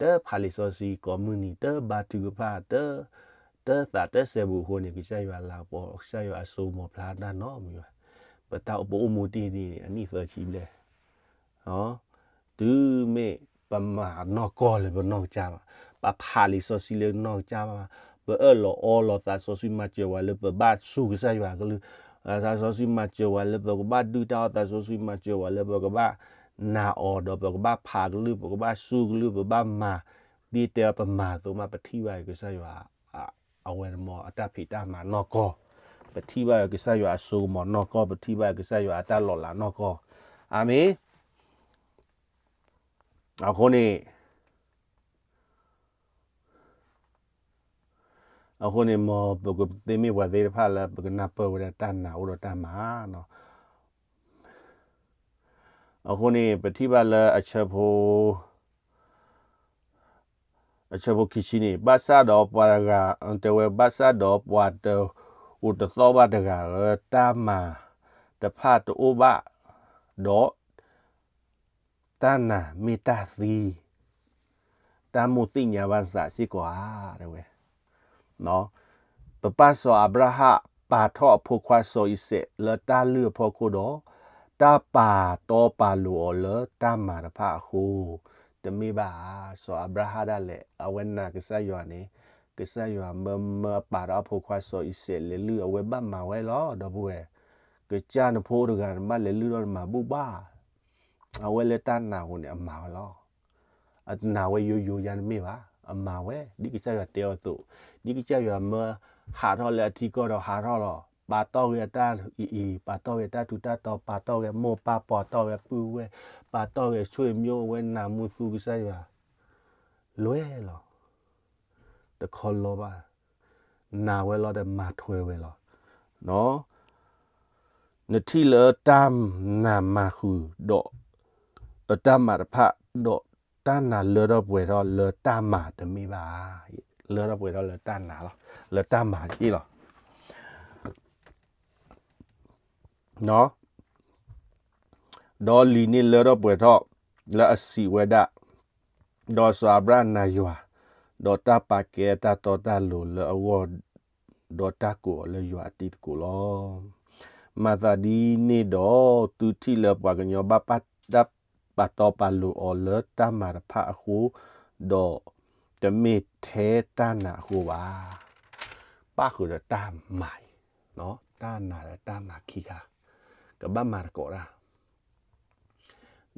တဖးလံာ်စီဆှံကိးမုၢ်နံၤ တဘါထုကဖၣ် တ တသးတစဲးပူၤအဃိန့ၣ် ကစၢ်ယွၤလၤကပီၤ ကစၢ်ယွၤအစိကမီၤဖျါတၢ်နီတမံၤဘၣ်. ပတၢ်အိၣ် ပအိၣ်မူတ့ၢ်ဒ်န့ၣ် အနံၣ်သၢဆံဘျဲၣ် တုၤမ့ၢ်ပမၤနီၢ်ကီၢ်လၢပနီၢ်ကစၢ်ဘၣ်, ပဖးလံာ်စီဆှံလၢနီၢ်ကစၢ်ဘၣ်, ပအၢၣ်လီၤအီလီၤ သးစီဆှံမၤစၢၤဝဲလၢပဘၣ်စူၢ်ကစၢ်ယွၤအကလုၢ်, သးစီဆှံမၤစၢၤဝဲလၢပကဘၣ်ဒုၣ်တၢ်အီၣ်, သးစီဆှံမၤစၢၤဝဲလၢပကဘၣ်နာ်အီၤ ဒီးပကဘၣ်ဖးကလုၢ် ပကဘၣ်စူၢ်ကလုၢ် ပဘၣ်မၤ ဒ်တဲဝဲပမၤအသိးမး ပထံၣ်ဘၣ်ကစၢ်ယွၤ အဝဲန့ၣ်မ့ၢ်အတၢ်ဖံးတၢ်မၤနီၢ်ကီၢ်, ပထံၣ်ဘၣ်ကစၢ်ယွၤအစိကမီၤနီၢ်ကီၢ်, ပထံၣ်ဘၣ်ကစၢ်ယွၤအတၢ်လီၤလးနီၢ်ကီၢ်. အၤမ့ၣ်. အဃိန့ၣ် အဃိန့ၣ် မ်ပကသ့မ့ၢ်ပှၤသ့ၣ်တဖၣ်လၢ ပကနၢ်ပၢၢ်ဝဲဒၣ်တၢ်နာ်အိၣ်ဒီးတၢ်မၤ, အဃိန့ၣ် ပထံၣ်ဘၣ်လၢအဆၢဖိ အဆၢဖိခံဆံန့ၣ် ဘၣ်ဆၣ်ဒီးပှၤတဂၤ တဲဝဲ ဘၣ်ဆၣ်ဒီးပှၤတအိၣ်တသီၣ်ဘၣ်တဂၤဧၢ, တၢ်မၤတဖၣ်တအိၣ်ဘၣ်ဒီး တၢ်နာ်မ့ၢ်တၢ်သံ, တၢ်မိၣ်သ့ၣ်ညါဘၣ်သးစ့ၢ်ကီးဧါ, တဲဝဲ ပပၢ်စီၤအၤဘြၤဟၣ် ပာ်ထီၣ်အဖိခွါစီၤအံၤစဲးလၢတၢ်လုၢ်အဖီခိၣ်ဒီး တၢ်ပာ်တီပာ်လိၤအီၤလၢတၢ်မၤတဖၣ်အဃိ, တမ့ၢ်ဘၣ်ဧါ. စီၤအၤဘြၤဟၣ်ဒၣ်လဲာ် အဝဲနာ်ကစၢ်ယွၤန့ၣ် ကစၢ်ယွၤမၢမၢပာ်ဒီးအဖိခွါစီၤအံၤစဲးလဲၤလုၢ် အဝဲဘၣ်မၤဝဲလီၤ. ဒီပုၢ်ဝဲၢ်, ကစၢ်နဖိတဂၤန့ၣ် ဘၣ်လဲၤလုၢ်ဒီးနမၤဘူၣ်ဘၣ် အဝဲလၢတၢ်နာ်အဃိန့ၣ် အမၤဝဲလီၤ. အနာ်ဝဲယိယိယါတမ့ၢ်ဘၣ်, အမၤဝဲ ဒ်ကစၢ်ယွၤတဲအီၤအသိး, ဒ်ကစၢ်ယွၤမၢဟးထီၣ်လၢအထံကီၢ်ဒီးဟးထီၣ်လီၤ. ပာ်တီၢ်ဂ့ၤအတၢ်အံၤအံၤ, ပာ်တီၢ်ဂ့ၤတၢ်ထူးတၢ်တီၤ, ပာ်တီၢ်ဂ့ၤမိၢ်ပၢ်, ပာ်တီၢ်ဂ့ၤပုၢ်ဝဲၢ်, ပာ်တီၢ်ဂ့ၤဆွေမျိုး, အဝဲနာ်မူသူကစၢ်ယွၤ လွဲၢ်လီၤ. တခီလီၤဘၣ်, နာ်ဝဲလီၤဒီးမၤထွဲဝဲလီၤ. နထံၣ်လၢတၢ်နာ်မၤဃုာ်ဒီး တၢ်မၤတဖၣ် ဒီးတၢ်နာ်လၢထီၣ်ပှဲၤထီၣ်လၢတၢ်မၤတမ့ၢ်ဘၣ်. လၢထီၣ်ပှဲၤထီၣ်လၢတၢ်နာ်လီၤ, လၢတၢ်မၤတက့ၢ်လီၤ. ဒီးလံာ်န့ၣ်လၢထီၣ်ပှဲၤထီၣ်လၢအစံးဝဲဒၣ်, ဒီးစီၤအၤဘြၤဟၣ်နာ်ယွၤ, ဒီးတၢ်ပာ်ကဲအတၢ်တီတၢ်လိၤလၢအဂီၢ်, ဒီးတၢ်ကိးအီၤလၢယွၤအတံၤသကိးလီၤ. မၤသးဒ်န့ၣ်ဒီး သုထံၣ်လၢပှၤကညီဘၣ်တၢ်ပာ်တီပာ်လိၤအီၤလၢတၢ်မၤတဖၣ်အဃိ, ဒီးတမ့ၢ်ထဲတၢ်နာ်အဃိဘၣ်. ပၣ်ဃုာ်ဒီးတၢ်မၤအံၤ, တၢ်နာ်ဒီးတၢ်မၤခံခါ, ကဘၣ်မၤသကိးတၢ်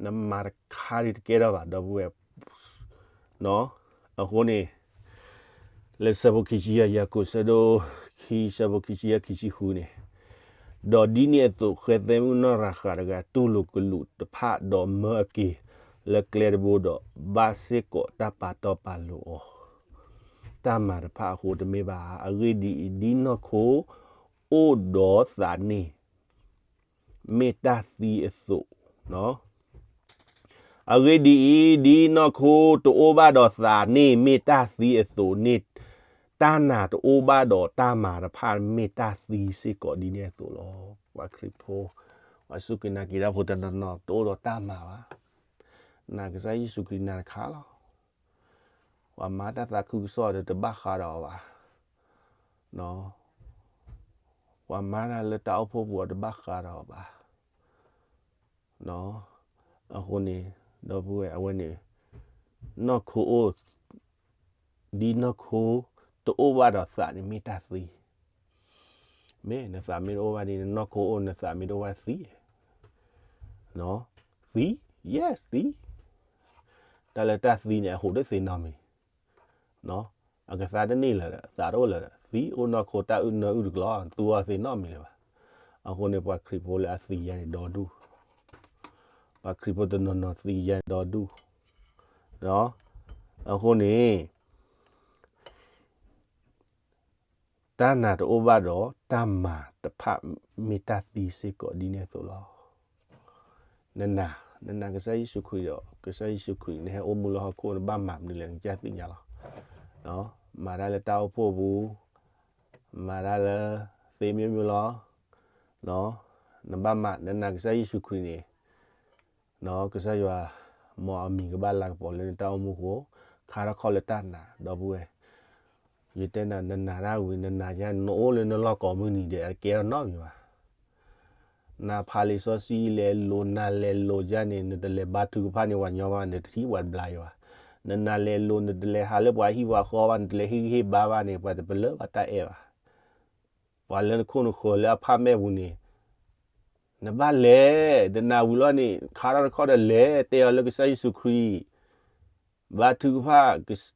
နမၤတခါဒ်တကဲထီၣ်ဘၣ် ဒီပုၢ်ဝဲၢ်. အဃိန့ၣ် လၢဆၢဖိခံဆံယဲၢ် ယၤကိာ်ဆၢဒိၣ်ခံ ဆၢဖိခံဆံယဲၢ် ခံဆံဃုန့ၣ်, ဒီးဒ်န့ၣ်အသိး ဃဲသဲမုၣ်နီၢ်ရၤဃးတဂၤ တူၢ်လိာ်ကလူးတဖၣ် ဒီးမၢအက့ၤ လၢကျဲတဘိဒီး ဘၣ်စ့ၢ်ကီးတၢ်ပာ်တီပာ်လိၤအီၤ, တၢ်မၤတဖၣ်အဃိတမ့ၢ်ဘၣ်. အဂ့ၢ်ဒ်အံၤ, ဒ်နီၢ်ခိအိၣ်ဒီးသးန့ၣ် မ့ၢ်တၢ်သံအသိး, အဂ့ၢ်ဒ်အံၤ, ဒ်နီၢ်ခိတအိၣ်ဘၣ်ဒီးသးန့ၣ် မ့ၢ်တၢ်သံအသိးန့ၣ်, တၢ်နာ်တအိၣ်ဘၣ်ဒီးတၢ်မၤတဖၣ် မ့ၢ်တၢ်သံစ့ၢ်ကီးဒ်န့ၣ်အသိးလီၤ. ပှၤခရံာ်ဖိ, ပှၤစူၢ်က့ၤနာ်က့ၤတၢ်ဖိတနီၤနီၤ တအိၣ်ဒီးတၢ်မၤဘၣ်. နာ်ကစၢ်ယ့ၣ်ၡူးခရံာ်နာ်တခါလီၤ. ပှၤမၤတၢ်သးခုကစီၣ်ဒီးတဘၣ်ဃးဒီးအီၤဘၣ်. ပှၤမၤတၢ်လၢတၢ်အိၣ်ဖှိၣ်ပူၤအီၤတဘၣ်ဃးဒီးအီၤဘၣ်. အဃိန့ၣ် ဒီပုၢ်ဝဲၢ် အဝဲန့ၣ် နီၢ်ခိအိၣ် ဒ်နီၢ်ခိတအိၣ်ဘၣ်ဒီးသးန့ၣ်မ့ၢ်တၢ်သံ, မ့ၢ်နသးမ့ၢ်တအိၣ်ဘၣ်ဒ်န့ၣ် နီၢ်ခိအိၣ် နသးမ့ၢ်တအိၣ်ဘၣ်သံ, သံ, yes သံ, တၢ်လၢတၢ်သံန့ၣ် အဟူးတသ့နီတမံၤ, အကသါတန့ၢ်လၢၤဒီး သးတအိၣ်လၢၤဒီး သံအိၣ်နီၢ်ခိတၢ်အုၣ်နၢအုၣ်တကျိၤ သူအီၤသ့နီတမံၤလၢၤဘၣ်. အဃိန့ၣ် ပှၤခရံာ်ဖိလၢအသံယါန့ၣ်ဒီဒူၣ်, ပှၤခရံာ်ဖိတနီၤနီၤသံယါန့ၣ်ဒီဒူၣ်, အဃိန့ၣ် တၢ်နာ်တအိၣ်ဘၣ်ဒီး တၢ်မၤတဖၣ်မ့ၢ်တၢ်သံစ့ၢ်ကီးဒ်န့ၣ်အသိးလီၤ. နနာ်, နနာ်ကစၢ်ယ့ၣ်ၡူးခရံာ်ဒီး ကစၢ်ယ့ၣ်ၡူးခရံာ် နဟဲအိၣ်မူလၢဟီၣ်ခိၣ် နဘၣ်မၤမနုၤလဲၣ် နကစၢ်သ့ၣ်ညါလီၤ. မၤတၢ်လၢတၢ်အိၣ်ဖှိၣ်ပူၤ, မၤတၢ်လၢ သ့မျိုးမျိုးလီၤ. နဘၣ်မၤ နနာ်ကစၢ်ယ့ၣ်ၡူးခရံာ်န့ၣ် ကစၢ်ယွၤ မ်အမံၤကဘၣ်လၤကပီၤလၢနတၢ်အိၣ်မူအဃိ, ခါထီၣ်ခီၣ်လၢတၢ်နာ် ဒီပုၢ်ဝဲၢ်, ယတဲနၤ နနာ်တၢ်ဝံၤ နနာ်ယါန့ၣ် နအိၣ်လၢနလီၢ်ကိးမုၢ်နံၤဒဲး အကဲထီၣ်နီတမံၤဘၣ်. နဖးလံာ်စီဆှံလဲၤလိၤ နလဲၤလိၤယါန့ၣ် နတလဲၤဘါထုကဖၣ်န့ၢ်ပှၤညီဘၣ် နတထံၣ်ပှၤတဘျါအံၤဘၣ်. နနာ်လဲၤလိၤ နတလဲၤဟးလၢပှၤဟံၣ်ပှၤဃီဘၣ် နတလဲၤဟ့ၣ်ဂံၢ်ဟ့ၣ်ဘါဘၣ်န့ၣ် ပှၤတပလၢၢ်ဘၣ်တၢ်အဲၣ်ဘၣ်. ပှၤလၢနခိၣ်နဃၢၤလၢအဖးမဲာ်ပူၤန့ၣ် နဘၣ်လဲၤ, နနာ်ဝံၤလီၤန့ၣ် ခါထီၣ်တခီၣ်ဒီးလဲၤ တဲအီၤလၢကစၢ်ယ့ၣ်ၡူးခရံာ်, ဘါထုကဖၣ်,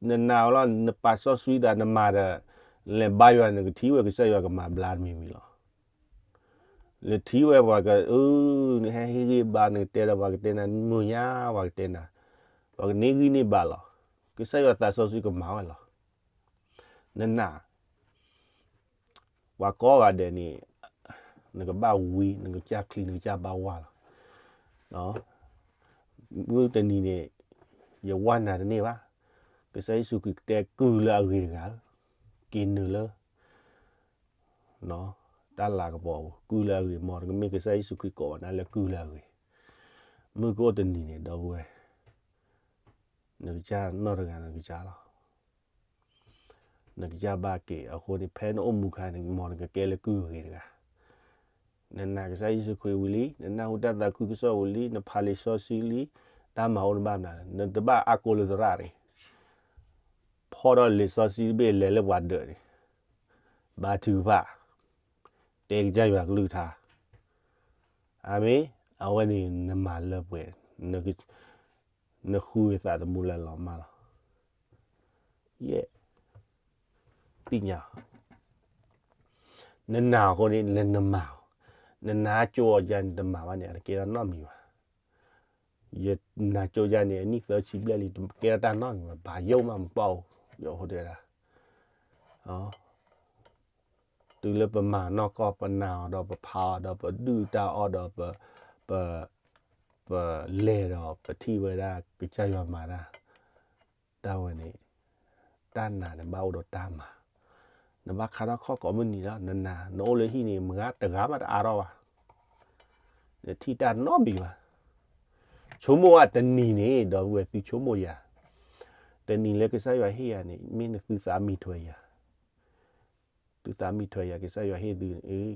နနာ်အီၤလီၤ နပာ်စီဆှံသး နမၤဒီး လဲၤဘါယွၤ နကထံၣ်ဝဲကစၢ်ယွၤကမၤဘျါတမံၤမံၤလီၤ. နထံၣ်ဝဲပှၤက, နဟဲဟ့ၣ်ဂံၢ်ဘါ နကတဲဒီးပှၤကတဲနၤ မုာ်ညါပှၤကတဲနၤ, ပှၤကန့ၢ်ဂံၢ်န့ၢ်ဘါလီၤ. ကစၢ်ယွၤသးစီဆှံကမၤဝဲလီၤ. နနာ် ပှၤကိးဂၤဒဲးန့ၣ် နကဘၣ်ဝံ နကစၢ်ချံ နကစၢ်ဘၣ်ဝါလီၤ. မုၢ်တနံၤန့ၣ် ယဝါနၤတန့ၢ်ဘၣ်. ကစၢ်ယ့ၣ်ၡူးခရံာ်ကတဲကုၢ်လၢအဂ့ၤတဂၤဧၢ, က့ၤနုာ်လၢ တၢ်လၤကပီၤပူၤ ကုၢ်လၢအဂ့ၤ မ်တမ့ၢ်ကစၢ်ယ့ၣ်ၡူးခရံာ်ကိးဝဲဒၣ်လၢကုၢ်လၢအဂ့ၤ. မုၢ်ကအိၣ်တနံၤန့ၣ် ဒီပုၢ်ဝဲၢ်, နကစၢ်နီၢ်တဂၤနကစၢ်လီၤ. နကစၢ်ဘၣ်က့ၤအဃိန့ၣ် ဖဲနအိၣ်မူခါန့ၣ် မ်နကကဲလၢကုၢ်အဂ့ၤတဂၤ. နနာ်ကစၢ်ယ့ၣ်ၡူးခရံာ်ဝံၤလံ, နနၢ်ဟူတၢ်သးခုကစီၣ်ဝံၤလံ, နဖးလံာ်စီဆှံလံ, တၢ်မၤအိၣ်နဘၣ်မနုၤလဲၣ်, နတဘၣ်အါကိးလၢသရၣ်န့ၣ်, ဖီၣ်ထီၣ်လံာ်စီဆှံတဘ့ၣ်လဲၤလၢပှၤဒၢးန့ၣ်, ဘါထုကဖၣ်, တဲကစၢ်ယွၤကလုၢ်ကထါ, အၤမ့ၣ်, အဝဲန့ၣ်နမၤလၢပှဲၤ, နဃုသးသမူလၢလီၤမၢ်လီၤ. ယဲၢ်, သ့ၣ်ညါ, နနာ်အဃိန့ၣ် နမၤ, နနာ်ကၠိအီၤယါန့ၣ် တမၤဘၣ်န့ၣ် အတကဲထီၣ်နီတမံၤဘၣ်. ယနာ်ကၠိယါန့ၣ် အနံၣ်သၢဆံဘျဲၣ်လံ တကဲထီၣ်တၢ်နီတမံၤဘၣ်, ဘၣ်ယိၣ်မးမပီၢ်ဧိၤ, ယအိၣ်တဲဒၣ် တုၤလၢပမၤနီၢ်ကီၢ် ပနာ်အီၤဒီး ပဖးအီၤဒီး ပဒုၣ်တၢ်အီၣ်ဒီး ပ, ပ, ပလဲၤဒီးပထံၣ်ဝဲဒၣ်ကစၢ်ယွၤမၤတၢ်, တၢ်ဝဲန့ၣ်, တၢ်နာ်န့ၣ်ဘၣ်အိၣ်ဒီးတၢ်မၤ, နဘၣ်ခါထီၣ်ခီၣ်ကိးမုၢ်နံၤလီၤ, နနာ်, နအိၣ်လၢဟံၣ်န့ၣ် မတဂၤမးတအါထီၣ်ဘၣ်, နထံၣ်တၢ်နီတမံၤဘၣ်. ဆိကမိၣ်ဝဲတနံၤန့ၣ် ဒီပုၢ်ဝဲၢ် သုဆိကမိၣ်ယၤ, တနံၤလၢကစၢ်ယွၤဟ့ၣ်ယၤန့ၣ် မ့ၢ်နသုသးမံထွဲယၤ, သုသးမံထွဲယၤ ကစၢ်ယွၤဟ့ၣ်သု,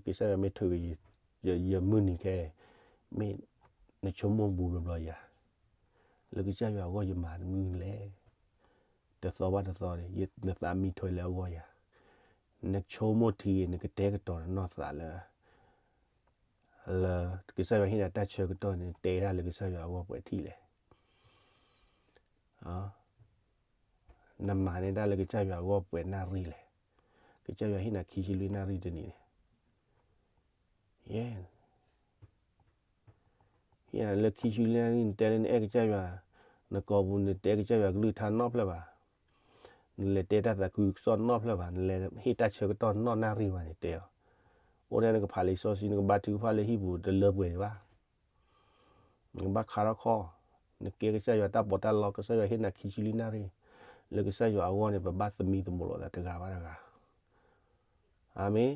ကစၢ်ယွၤမ့ၢ်ထွဲက့ၤ ယမုၢ်နံၤခဲအံၤ, မ့ၢ်နဆိကမိၣ်ဘူးဘျီဘျီယၤ, လၢကစၢ်ယွၤအဂီၢ်ယမၤမနုၤလဲၣ်, တသီဘၣ်တသီန့ၣ် နသးမံထွဲလၢအဂီၢ်ယၤ, နဆိကမိၣ်ထံဂ့ၤ နကတဲကတီၤနနီၢ်သးလၢ လၢကစၢ်ယွၤဟ့ၣ်နၤတၢ်ဆၢကတီၢ်န့ၣ် နတဲဒၣ်လၢကစၢ်ယွၤအဂီၢ်ပှဲၤထံၣ်လဲၣ်. နမၤန့ၢ်တၢ်လၢကစၢ်ယွၤအဂီၢ်ပှဲၤနၣ်ရံၣ်လဲၣ်. ကစၢ်ယွၤဟ့ၣ်နၤခံဆံလွံၢ်နၣ်ရံၣ်တနံၤန့ၣ်, ယဲ ဟ့ၣ်နၤလၢခံဆံလွံၢ်နၣ်ရံၣ် နတဲလၢနအဲၣ်ကစၢ်ယွၤ, နကိာ်ပူၤနတဲကစၢ်ယွၤကလုၢ်ကထါနီတဖျၢၣ်ဘၣ်, နလဲၤတဲတၢ်သးခုကစီၣ်နီတဖျၢၣ်ဘၣ်, နလဲၤဟ့ၣ်တၢ်ဆၢကတီၢ်နီၢ်နၣ်ရံၣ်ဘၣ်န့ၣ်တဲအီၤ, အိၣ်ထဲနကဖးလံာ်စီဆှံ နကဘါထုကဖၣ်လၢဟံၣ်ပူၤတလၢပှဲၤဘၣ် နကဘၣ်ခါထီၣ်ခီၣ်, နကဲကစၢ်ယွၤတၢ်ပီးတၢ်လီ ကစၢ်ယွၤဟ့ၣ်နၤခံဆံလွံၢ်နၣ်ရံၣ်, လၢကစၢ်ယွၤအဂီၢ်န့ၣ် ပဘၣ်သမံသမိးလိာ်သးတဂၤဘၣ်တဂၤ, အၤမ့ၣ်,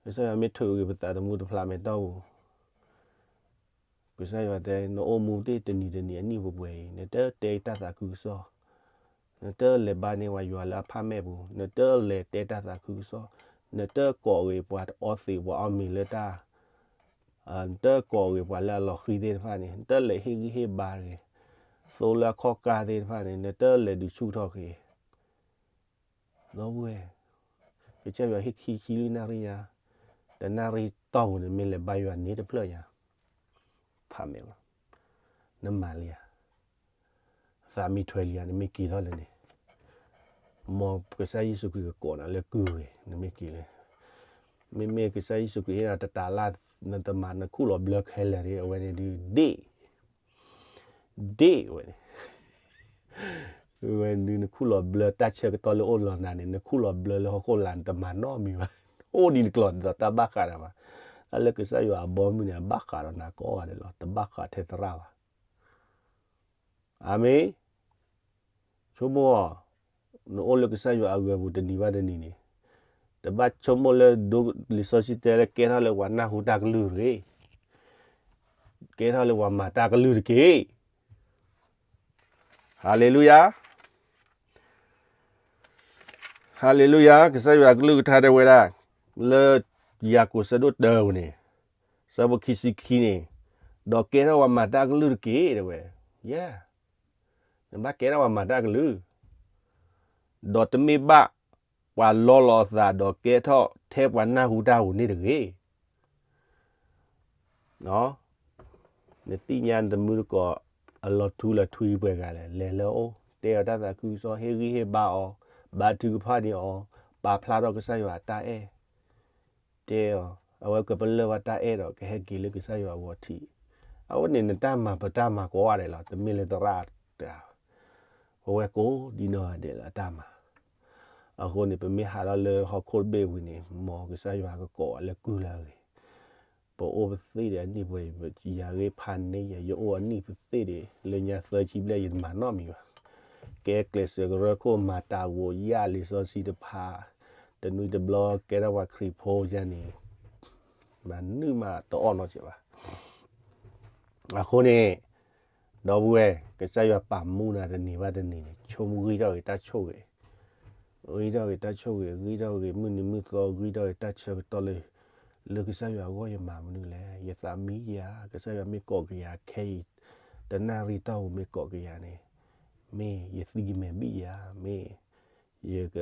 ကစၢ်ယွၤမ့ၢ်ထုးက့ၤပသးသမူတဖျးမဲာ်တီၢ်ပူၤ ကစၢ်ယွၤတဲ နအိၣ်မူသ့ၣ်တနံၤတနံၤအနံၣ်ပှဲၤပှဲၤအံၤ နတတဲတၢ်သးခုကစီၣ်, နတလဲၤဘါန့ၢ်ပှၤယွၤလၢအဖးမဲာ်ပူၤ, နတလဲၤတဲတၢ်သးခုကစီၣ်, နတကိးဂ့ၤပှၤအီသံးပှၤအီမ့ၤလၢတၢ်, နတကိးဂ့ၤပှၤလၢအလီၤဃံၤသ့ၣ်တဖၣ်န့ၣ်, နတလဲၤဟ့ၣ်ဂံၢ်ဟ့ၣ်ဘါဂ့ၤ, သိလၢအခီၣ်ကါသ့ၣ်တဖၣ်န့ၣ် နတလဲၤဒုးဆူၣ်ထီၣ်က့ၤ ဒီပုၢ်ဝဲၢ်, ကစၢ်ယွၤဟ့ၣ်ခံဆံလွံၢ်နၣ်ရံၣ်ညါ, တနၣ်ရံၣ်တီၢ်ပူၤန့ၣ် မ့ၢ်လဲၤဘါယွၤန့ၣ်တဖျၢၣ်ညါ, ဖးမဲာ်လီၤ, နမၤလံဧါ, သးမံထွဲလံဧါ, နမ့ၢ်က့ၤထီၣ်လၢန့ၣ်, မ်ကစၢ်ယ့ၣ်ၡူးခရံာ်ကကိးနၤလၢကုၢ်ဂ့ၤ, နမ့ၢ်က့ၤလၢ, မ့မ့ၢ်ကစၢ်ယ့ၣ်ၡူးခရံာ်ဟ့ၣ်နၤတတၤလၢ်, နတမၤနခူၣ်လီၤဘျၢခဲလၢာ်ဒ်အဝဲန့ၣ်ဒုးဒ့ၣ် ဒ့ၣ်ဝဲန့ၣ်, ဝဲဒုးနခူၣ်လီၤဘျၢတၢ်ဆၢကတီၢ်လၢအိၣ်လီၤနၤန့ၣ် နခူၣ်လီၤဘျၢလၢဟီၣ်ခိၣ်လာ် နတမၤနီတမံၤဘၣ်, အိၣ်ဒ်နကျိာ်ဒ်သိးတၢ်ဘၣ်ဃးနၤဘၣ်, တၢ်လၢကစၢ်ယွၤအဘီမုၢ်န့ၣ် အဘၣ်ဃးဒီးနၤကိးဂၤဒဲးလီၤ, တဘၣ်ဃးထဲသရၣ်ဘၣ်. အၤမ့ၣ်, ဆိကမိၣ်အီၤ, နအိၣ်လၢကစၢ်ယွၤအဂၤပူၤတနံၤဘၣ်တနံၤန့ၣ်, တဘၣ်ဆိကမိၣ်လၢဒိလံာ်စီဆှံတဲလၢ ကဲထီၣ်လၢပှၤနၢ်ဟူတၢ်ကလုၢ်တဂ့ၤ, ကဲထီၣ်လၢပှၤမၤတၢ်ကလုၢ်တက့ၢ်. ဟၤလ့လူယၤ, ဟၤလ့လူယၤ, ကစၢ်ယွၤအကလုၢ်ကထါတဲဝဲဒၣ်, လၢယၤကိာ်ဆၢဒိၣ်တၢပူၤန့ၣ်, ဆၢဖိခံဆံခံန့ၣ်, ဒီးကဲထီၣ်ပှၤမၤတၢ်ကလုၢ်တက့ၢ်တဲဝဲ, ယဲ, နဘၣ်ကဲထီၣ်ပှၤမၤတၢ်ကလုၢ်, ဒီးတမ့ၢ်ဘၣ်ပှၤလီလီၤအသး ဒီးကဲထီၣ်ထဲပှၤနၢ်ဟူတၢ်ပူၤန့ၣ်တဂ့ၤ. နသ့ၣ်ညါနတမုၢ်တကိး အလီၤထူလီၤထွံပှဲၤဂၤလဲၣ်, လဲၤလၢအအိၣ် တဲအီၤတၢ်သးခုကစီၣ် ဟ့ၣ်ဂံၢ်ဟ့ၣ်ဘါအီၤ, ဘါထုကဖၣ်န့ၢ်အီၤ, ပာ်ဖျါထီၣ်ကစၢ်ယွၤအတၢ်အဲၣ်, တဲအီၤ အဝဲကပလၢၢ်ဘၣ်တၢ်အဲၣ်ဒီး ကဟဲက့ၤလၢကစၢ်ယွၤအဂီၢ်ထံး, အဝဲန့ၣ်နတၢ်မၤ ပတၢ်မၤကိးဂၤဒဲးလီၤ, တမ့ၢ်လၢသရၣ်တဂၤ, ပဝဲကိးဒ်နီၢ်ဂၤဒဲးလၢအတၢ်မၤ. အဃိန့ၣ် ပမ့ၢ်ဟးထီၣ်လၢဟီၣ်ခိၣ်တဘ့ၣ်ဝံၤန့ၣ် မ်ကစၢ်ယွၤကကိးဝဲလၢကုၢ်လၢအဂ့ၤ, ပအိၣ်ပသ့ၣ်ဒီးအနံၣ်ပှဲၤ, ယၤဂ့ၢ်ဖးန့ၢ်ယၤ, ယအိၣ်အနံၣ်ပသ့ၣ်ဒီး လၢညါသၢဆံဘျဲၣ် ယတမၤနီတမံၤဘၣ်, ကဲကျဲးစၢးကရၢခိၣ် မၤတၢ်ဂိာ်ယၢ်လံာ်စီဆှံတဖၣ်, တနွံတဘျီကဲထီၣ်ပှၤခရံာ်ဖိယါန့ၣ်, မၤနုာ်မးတအီၣ်နီတစဲးဘၣ်. အဃိန့ၣ် ဒီပုၢ်ဝဲၢ်, ကစၢ်ယွၤပာ်မူနၤတနံၤဘၣ်တနံၤန့ၣ် ဆိကမိၣ်ဂံၢ်ထီၣ်ဂ့ၤတၢ်ဆိၣ်ဂ့ၤ, ဂံၢ်ထီၣ်ဂ့ၤတၢ်ဆိၣ်ဂ့ၤ, ဂံၢ်ထီၣ်ဂ့ၤမုၢ်နံၤမုၢ်သီ, ဂံၢ်ထီၣ်ဂ့ၤတၢ်ဆၢကတီၢ်လၢ, လၢကစၢ်ယွၤအဂီၢ်ယမၤမနုၤလဲၣ်, ယသးမံယၤ, ကစၢ်ယွၤမ့ၢ်ကိးကယၤခဲအံၤ, တနၣ်ရံၣ်တီၢ်ပူၤမ့ၢ်ကိးကယၤန့ၣ်, မ့ၢ်ယသံယမဲာ်ဘံၣ်ယၤ, မ့ၢ် ယက,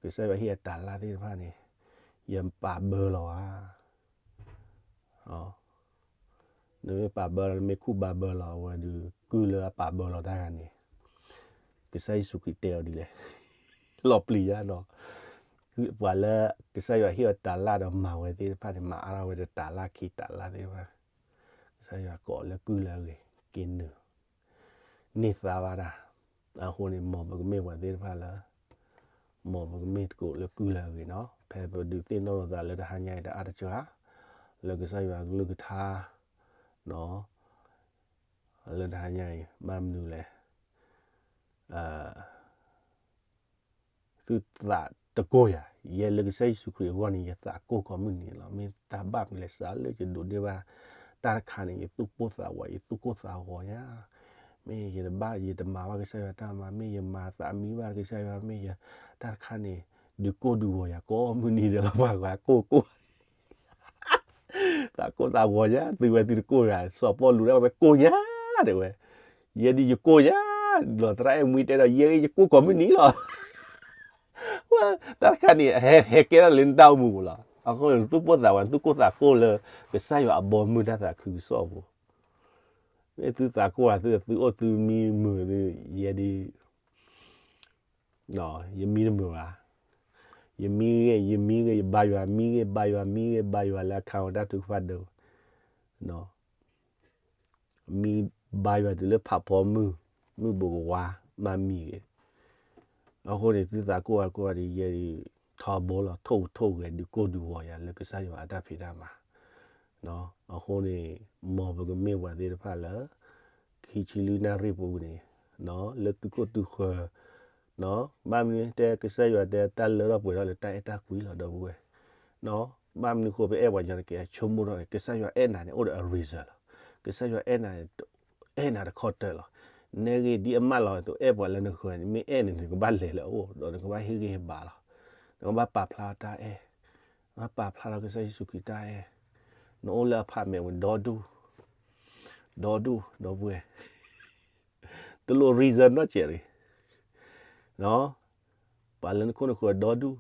ကစၢ်ယွၤဟ့ၣ်အတၤလၢ်သ့ၣ်တဖၣ်န့ၣ်, ယပာ်ဘၢလီၤဧါ. နမ့ၢ်ပာ်ဘၢလီၤ နမ့ၢ်ခူၣ်ဘၣ်ဘၢလီၤ အဝဲဒုး ကုၢ်လၢအပာ်ဘၢလီၤတၢ်ဂၤန့ၣ်, ကစၢ်ယ့ၣ်ၡူးခရံာ်တဲအီၤဒ်လဲၣ်, လီၤပျံၤယါနီၤ, ပှၤလၢကစၢ်ယွၤဟ့ၣ်အီၤတၤလၢ်ဒီးမၤဝဲသ့ၣ်တဖၣ်န့ၣ် မၤအါထီၣ်ဝဲတၤလၢ်ခံတၤလၢ်သ့ၣ်တဖၣ်, ကစၢ်ယွၤကိးလၢကုၢ်လၢအဂ့ၤ, က့ၤနုာ် န့ၢ်သါဘၣ်တၢ်, အဃိန့ၣ် မ်ပကမ့ၢ်ပှၤသ့ၣ်တဖၣ်လၢ, မ်ပကမ့ၢ်သကိးလၢကုၢ်လၢအဂ့ၤနီၤ, ဖဲပဒုးသ့ၣ်နီၣ်လိာ်သးလၢတဟါညါအံၤတအါတစှၤ, လၢကစၢ်ယွၤအကလုၢ်ကထါ, လၢတဟါညါအံၤ ဘၣ်မနုၤလဲၣ် သုသးတကိၢ်ယၤ, ယဲလၢကစၢ်ယ့ၣ်ၡူးခရံာ်အဂီၢ်န့ၣ် ယသးကိၢ်ကိးမုၢ်နံၤလီၤ. မ့ၢ်တၢ်ဘၣ်မနုၤလဲၣ် စးလၢယဒိးန့ၢ်ဘၣ်တၢ်တခါန့ၣ် ယသူၣ်ကိၢ်သးဝး ယသူၣ်ကိၢ်သးဂီၤညါ, မ့ၢ်ယတဘၣ်ယတမၤဘၣ်ကစၢ်ယွၤတၢ်မၤ, မ့ၢ်ယမၤသးမံဘၣ်ကစၢ်ယွၤ, မ့ၢ်ယတၢ်တခါန့ၣ် ဒုးကိၢ်ဒုးဂီၤယၤကိးမုၢ်နံၤဒီး ပှၤဂၤကိၢ်ကိၢ် သးကိၢ်သးဂီၤညါ, သုဝဲသုတကိၢ်ယၤ, စီၤပီလူးဒၣ်ဝဲကိၢ်ညါတဲဝဲ, ယဲဒ်ယကိၢ်ညါ, ဒီးသရၣ်အဲၣ်မှံတဲဒီး ယဲယကိၢ်ကိးမုၢ်နံၤလီၤ. တၢ်တခါန့ၣ် ဟဲဟဲကဲထီၣ်လၢနတၢ်အိၣ်မူပူၤလီၤ. အဃိန့ၣ် သူၣ်ပိၢ်သးဝး သူၣ်ကိၢ်သးဂီၤလၢ ကစၢ်ယွၤအဘီမုၢ်တၢ်သးခုကစီၣ်အပူၤ, မ့ၢ်သုသးကိၢ်ဧါ, သုအိၣ်သုမံမုာ်သု, ယဲဒ် ယမံတမုာ်ဘၣ်, ယမံဂ့ၤ ယမံဂ့ၤ ယဘါယွၤမံဂ့ၤ ဘါယွၤမံဂ့ၤ ဘါယွၤလၢအခါဝဲတၢ်ထုကဖၣ်ဒၢး, မံ ဘါယွၤတုၤလၢဖးဖီမုၢ်, မုၢ်ဘိးကဝါ, မၤမံၤဂ့ၤ, အဃိန့ၣ် သုသးကိၢ်ဂၤကိၢ်ဂၤဒ်ယဲဒ် ထီဘိလီၤ ထိၣ်ထိၣ်ဂဲၤဒုးကိၢ်ဒုးဂီၤယၤ လၢကစၢ်ယွၤအတၢ်ဖံးတၢ်မၤ, အဃိန့ၣ် မ်ပကမ့ၢ်ပှၤသ့ၣ်တဖၣ်လၢ ခံဆံလွံၢ်နၣ်ရံၣ်ပူၤန့ၣ် လၢသုခိၣ်သုဃၢၤ, ဘၣ်မနုၤတဲကစၢ်ယွၤတဲတၢ်လၢထီၣ်ပှဲၤထီၣ်လၢတၢ်အဲၣ်တၢ်ကွံလီၤ ဒီပုၢ်ဝဲၢ်, ဘၣ်မနုၤဃိပအဲၣ်ပှၤကညီတက့ၢ် ဆိကမိၣ်ထီၣ် ကစၢ်ယွၤအဲၣ်နၤန့ၣ် အိၣ်ဒီးအ reason လီၤ, ကစၢ်ယွၤအဲၣ်နၤ အဲၣ်နၤတခီတၢၢ်လီၤ, နဲဂ့ၤဒ်အမၢလီၤသိးအဲၣ်ပှၤလၢနဃၢၤန့ၣ် မ့ၢ်အဲၣ်န့ၣ် နကဘၣ်လဲၤလၢအအိၣ် ဒီးနကဘၣ်ဟ့ၣ်ဂံၢ်ဟ့ၣ်ဘါလီၤ, နကဘၣ်ပာ်ဖျါတၢ်အဲၣ်, နကဘၣ်ပာ်ဖျါထီၣ်ကစၢ်ယ့ၣ်ၡူးခရံာ်တၢ်အဲၣ်, နအိၣ်လၢအဖးမဲာ်ဝဲဒီဒူၣ်, ဒီဒူၣ် ဒီပုၢ်ဝဲၢ် တလိၣ် reason နီတစဲးရံၣ်, ပှၤလၢနခိၣ်နဃၢၤဒီဒူၣ်,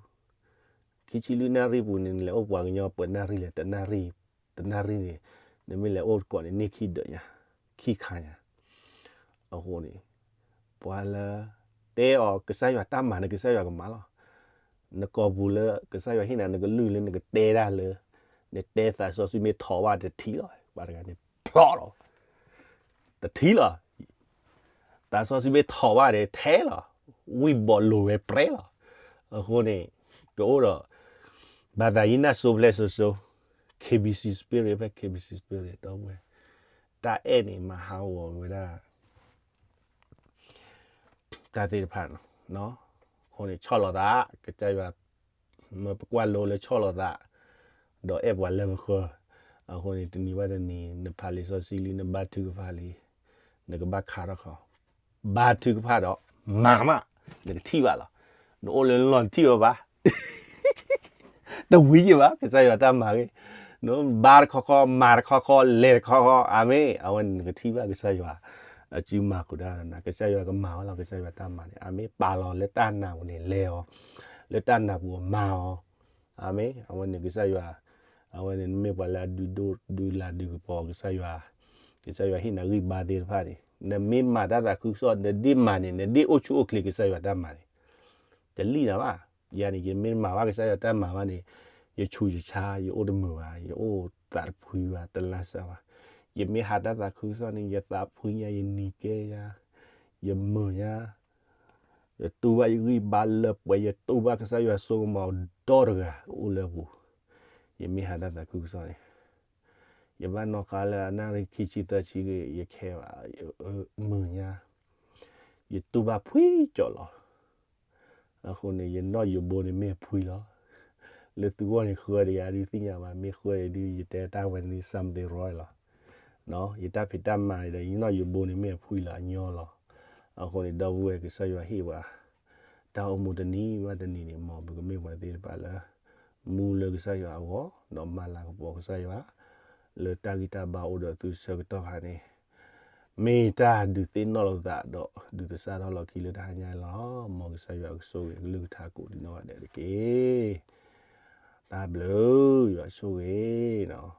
ခံဆံလွံၢ်နၣ်ရံၣ်ပူၤန့ၣ် နလဲၤအိၣ်ပှၤကညီပှဲၤနၣ်ရံၣ်လဲၣ် တနၣ်ရံၣ်, တနၣ်ရံၣ်န့ၣ် နမ့ၢ်လဲၤအိၣ်တကိးန့ၣ် န့ၢ်ခံဒၢးညါ, ခံခါညါ, အဃိန့ၣ် ပှၤလၢ တဲအီၤကစၢ်ယွၤတၢ်မၤန့ၣ် ကစၢ်ယွၤကမၤလီၤ, နကိာ်ပူၤလၢကစၢ်ယွၤဟ့ၣ်နၤ နကလုၢ်လၢနကတဲဒၣ်လၢ နတဲသးစီဆှံမ့ၢ်ထီၣ်ဘၣ်တထံၣ်လီၤ, ပှၤတဂၤန့ၣ် ဖျီလီၤ, တထံၣ်လီၤ, သးစီဆှံမ့ၢ်ထီၣ်ဘၣ်န့ၣ် ထဲလီၤ, ဝံၣ်ဘီးလိၤဝဲပြဲလီၤ, အဃိန့ၣ် ကအိၣ်ဒီး ဘၣ်သးယံနၢ်စိဖျဲၣ်စိစိ, K B C spirit ဖဲ K B C spirit ဒီပုၢ်ဝဲၢ်, တၢ်အဲၣ်န့ၣ် မၤဟးဂီၤဝဲဒၣ် တၢ်သ့ၣ်တဖၣ်န့ၣ်, အဃိန့ၣ် ဆီၣ်လီၤသး, ကစၢ်ယွၤ မ့ၢ်ပကွၢ်လိလၢဆီၣ်လီၤသး, ဒီးအဲၣ်ပှၤလၢပဃၢၤ, အဃိန့ၣ် တနံၤဘၣ်တနံၤ နဖးလံာ်စီဆှံလံ နဘါထုကဖၣ်လံ, နကဘၣ်ခါထီၣ်ခီ, ဘါထုကဖၣ်ဒီး မၤမး, နကထံၣ်ဘၣ်လီၤ, နအိၣ်လၢနလီၢ်နထံၣ်ဝဲဘၣ် တဝံၤယံၤဘၣ် ကစၢ်ယွၤတၢ်မၤဂ့ၤ, နဘါတခီခီ မၤတခီခီ လဲၤတခီခီ အၤမ့ၣ်, အဝဲန့ၣ်နကထံၣ်ဘၣ်ကစၢ်ယွၤ အစုမၤဃုာ်တၢ်ဒီးနၤ, ကစၢ်ယွၤကမၤဝဲလီၤ, ကစၢ်ယွၤတၢ်မၤန့ၣ် အၤမ့ၣ်, ပာ်လီၤလၢတၢ်နာ်ပူၤန့ၣ် လဲၤအီၤ, လၢတၢ်နာ်ပူၤအမၤအီၤ, အၤမ့ၣ်, အဝဲန့ၣ်ကစၢ်ယွၤ, အဝဲန့ၣ်နမ့ၢ်ပှၤလၢအဒုးဒိၣ်ဒုးလၤဒုးကပီၤကစၢ်ယွၤ, ကစၢ်ယွၤဟ့ၣ်နၤဂံၢ်ဘါသ့ၣ်တဖၣ်န့ၣ် နမ့ၢ်မၤတၢ်သးခုကစီၣ် နဒ့ၣ်မၤန့ၣ် နဒ့ၣ်အိၣ်ဆူၣ်အိၣ်ချ့ကစၢ်ယွၤတၢ်မၤန့ၣ် တလံၣ်နၤဘၣ်. ယၤန့ၣ် ယမ့ၢ်မၤဘၣ်ကစၢ်ယွၤတၢ်မၤဘၣ်န့ၣ် ယဆူးယဆါ ယအိၣ်တမုာ်ဘၣ်, ယအိၣ်သးတဖှံဘၣ် တလါစၢ်ဘၣ်. ယမ့ၢ်ဟးတၢ်သးခုကစီၣ်န့ၣ် ယသးဖှံညါ ယနံၤကဲညါ, ယမုာ်ညါ, ယတူၢ်ဘၣ်ယဂံၢ်ဘါလၢပှဲၤ, ယတူၢ်ဘၣ်ကစၢ်ယွၤစိကမီၤဒီတဂၤအိၣ်လၢအပူၤ, ယမ့ၢ်ဟးတၢ်သးခုကစီၣ်န့ၣ် ယဘၣ်နီၣ်ဃါလၢအနၣ်ရံၣ်ခံဆံသၢဆံဂ့ၤ ယခဲဘၣ်, မုာ်ညါ, ယတူၢ်ဘၣ်ဖှံကၠီလီၤ. အဃိန့ၣ် ယနီၣ်ယိးဘိန့ၣ်မ့ၢ်အဖှံလီၤ. လၢသုဂီၢ်န့ၣ်ဃၢဒံးဧါဒုးသ့ၣ်ညါဘၣ်, မ့ၢ်ဃၢဒံးဒုး ယတဲတၢ်ဝဲန့ၣ် something wrong လီၤ. ယတၢ်ဖံးတၢ်မၤဒီး ယနီၣ်ယိးဘိန့ၣ်မ့ၢ်အဖှံလီၤ အညီလီၤ. အဃိန့ၣ် ဒီပုၢ်ဝဲၢ်ကစၢ်ယွၤဟ့ၣ်ပှၤ တၢ်အိၣ်မူတနံၤဘၣ်တနံၤန့ၣ် မ်ပကမ့ၢ်ပှၤသ့ၣ်တဖၣ်လၢ မူလၢကစၢ်ယွၤအဂီၢ် ဒီးမၤလၤကပီၤကစၢ်ယွၤ လၢတၢ်ဂံၢ်တၢ်ဘါအိၣ်ဒီးသုဆၢကတီၢ်ခါန့ၣ် မ့ၢ်တၢ်ဒုးသ့ၣ်နီၣ်လိာ်သးဒီး ဒုးသဆၣ်ထီၣ်လီၤခံလၢတဟါညါလီၤ. မ်ကစၢ်ယွၤကဆိၣ်ဂ့ၤကလုၢ်ကထါကိးဒံးနီၢ်ဂၤဒဲးတက့ၢ်. တၢ်ဘျုးယွၤဆိၣ်ဂ့ၤနီၤ.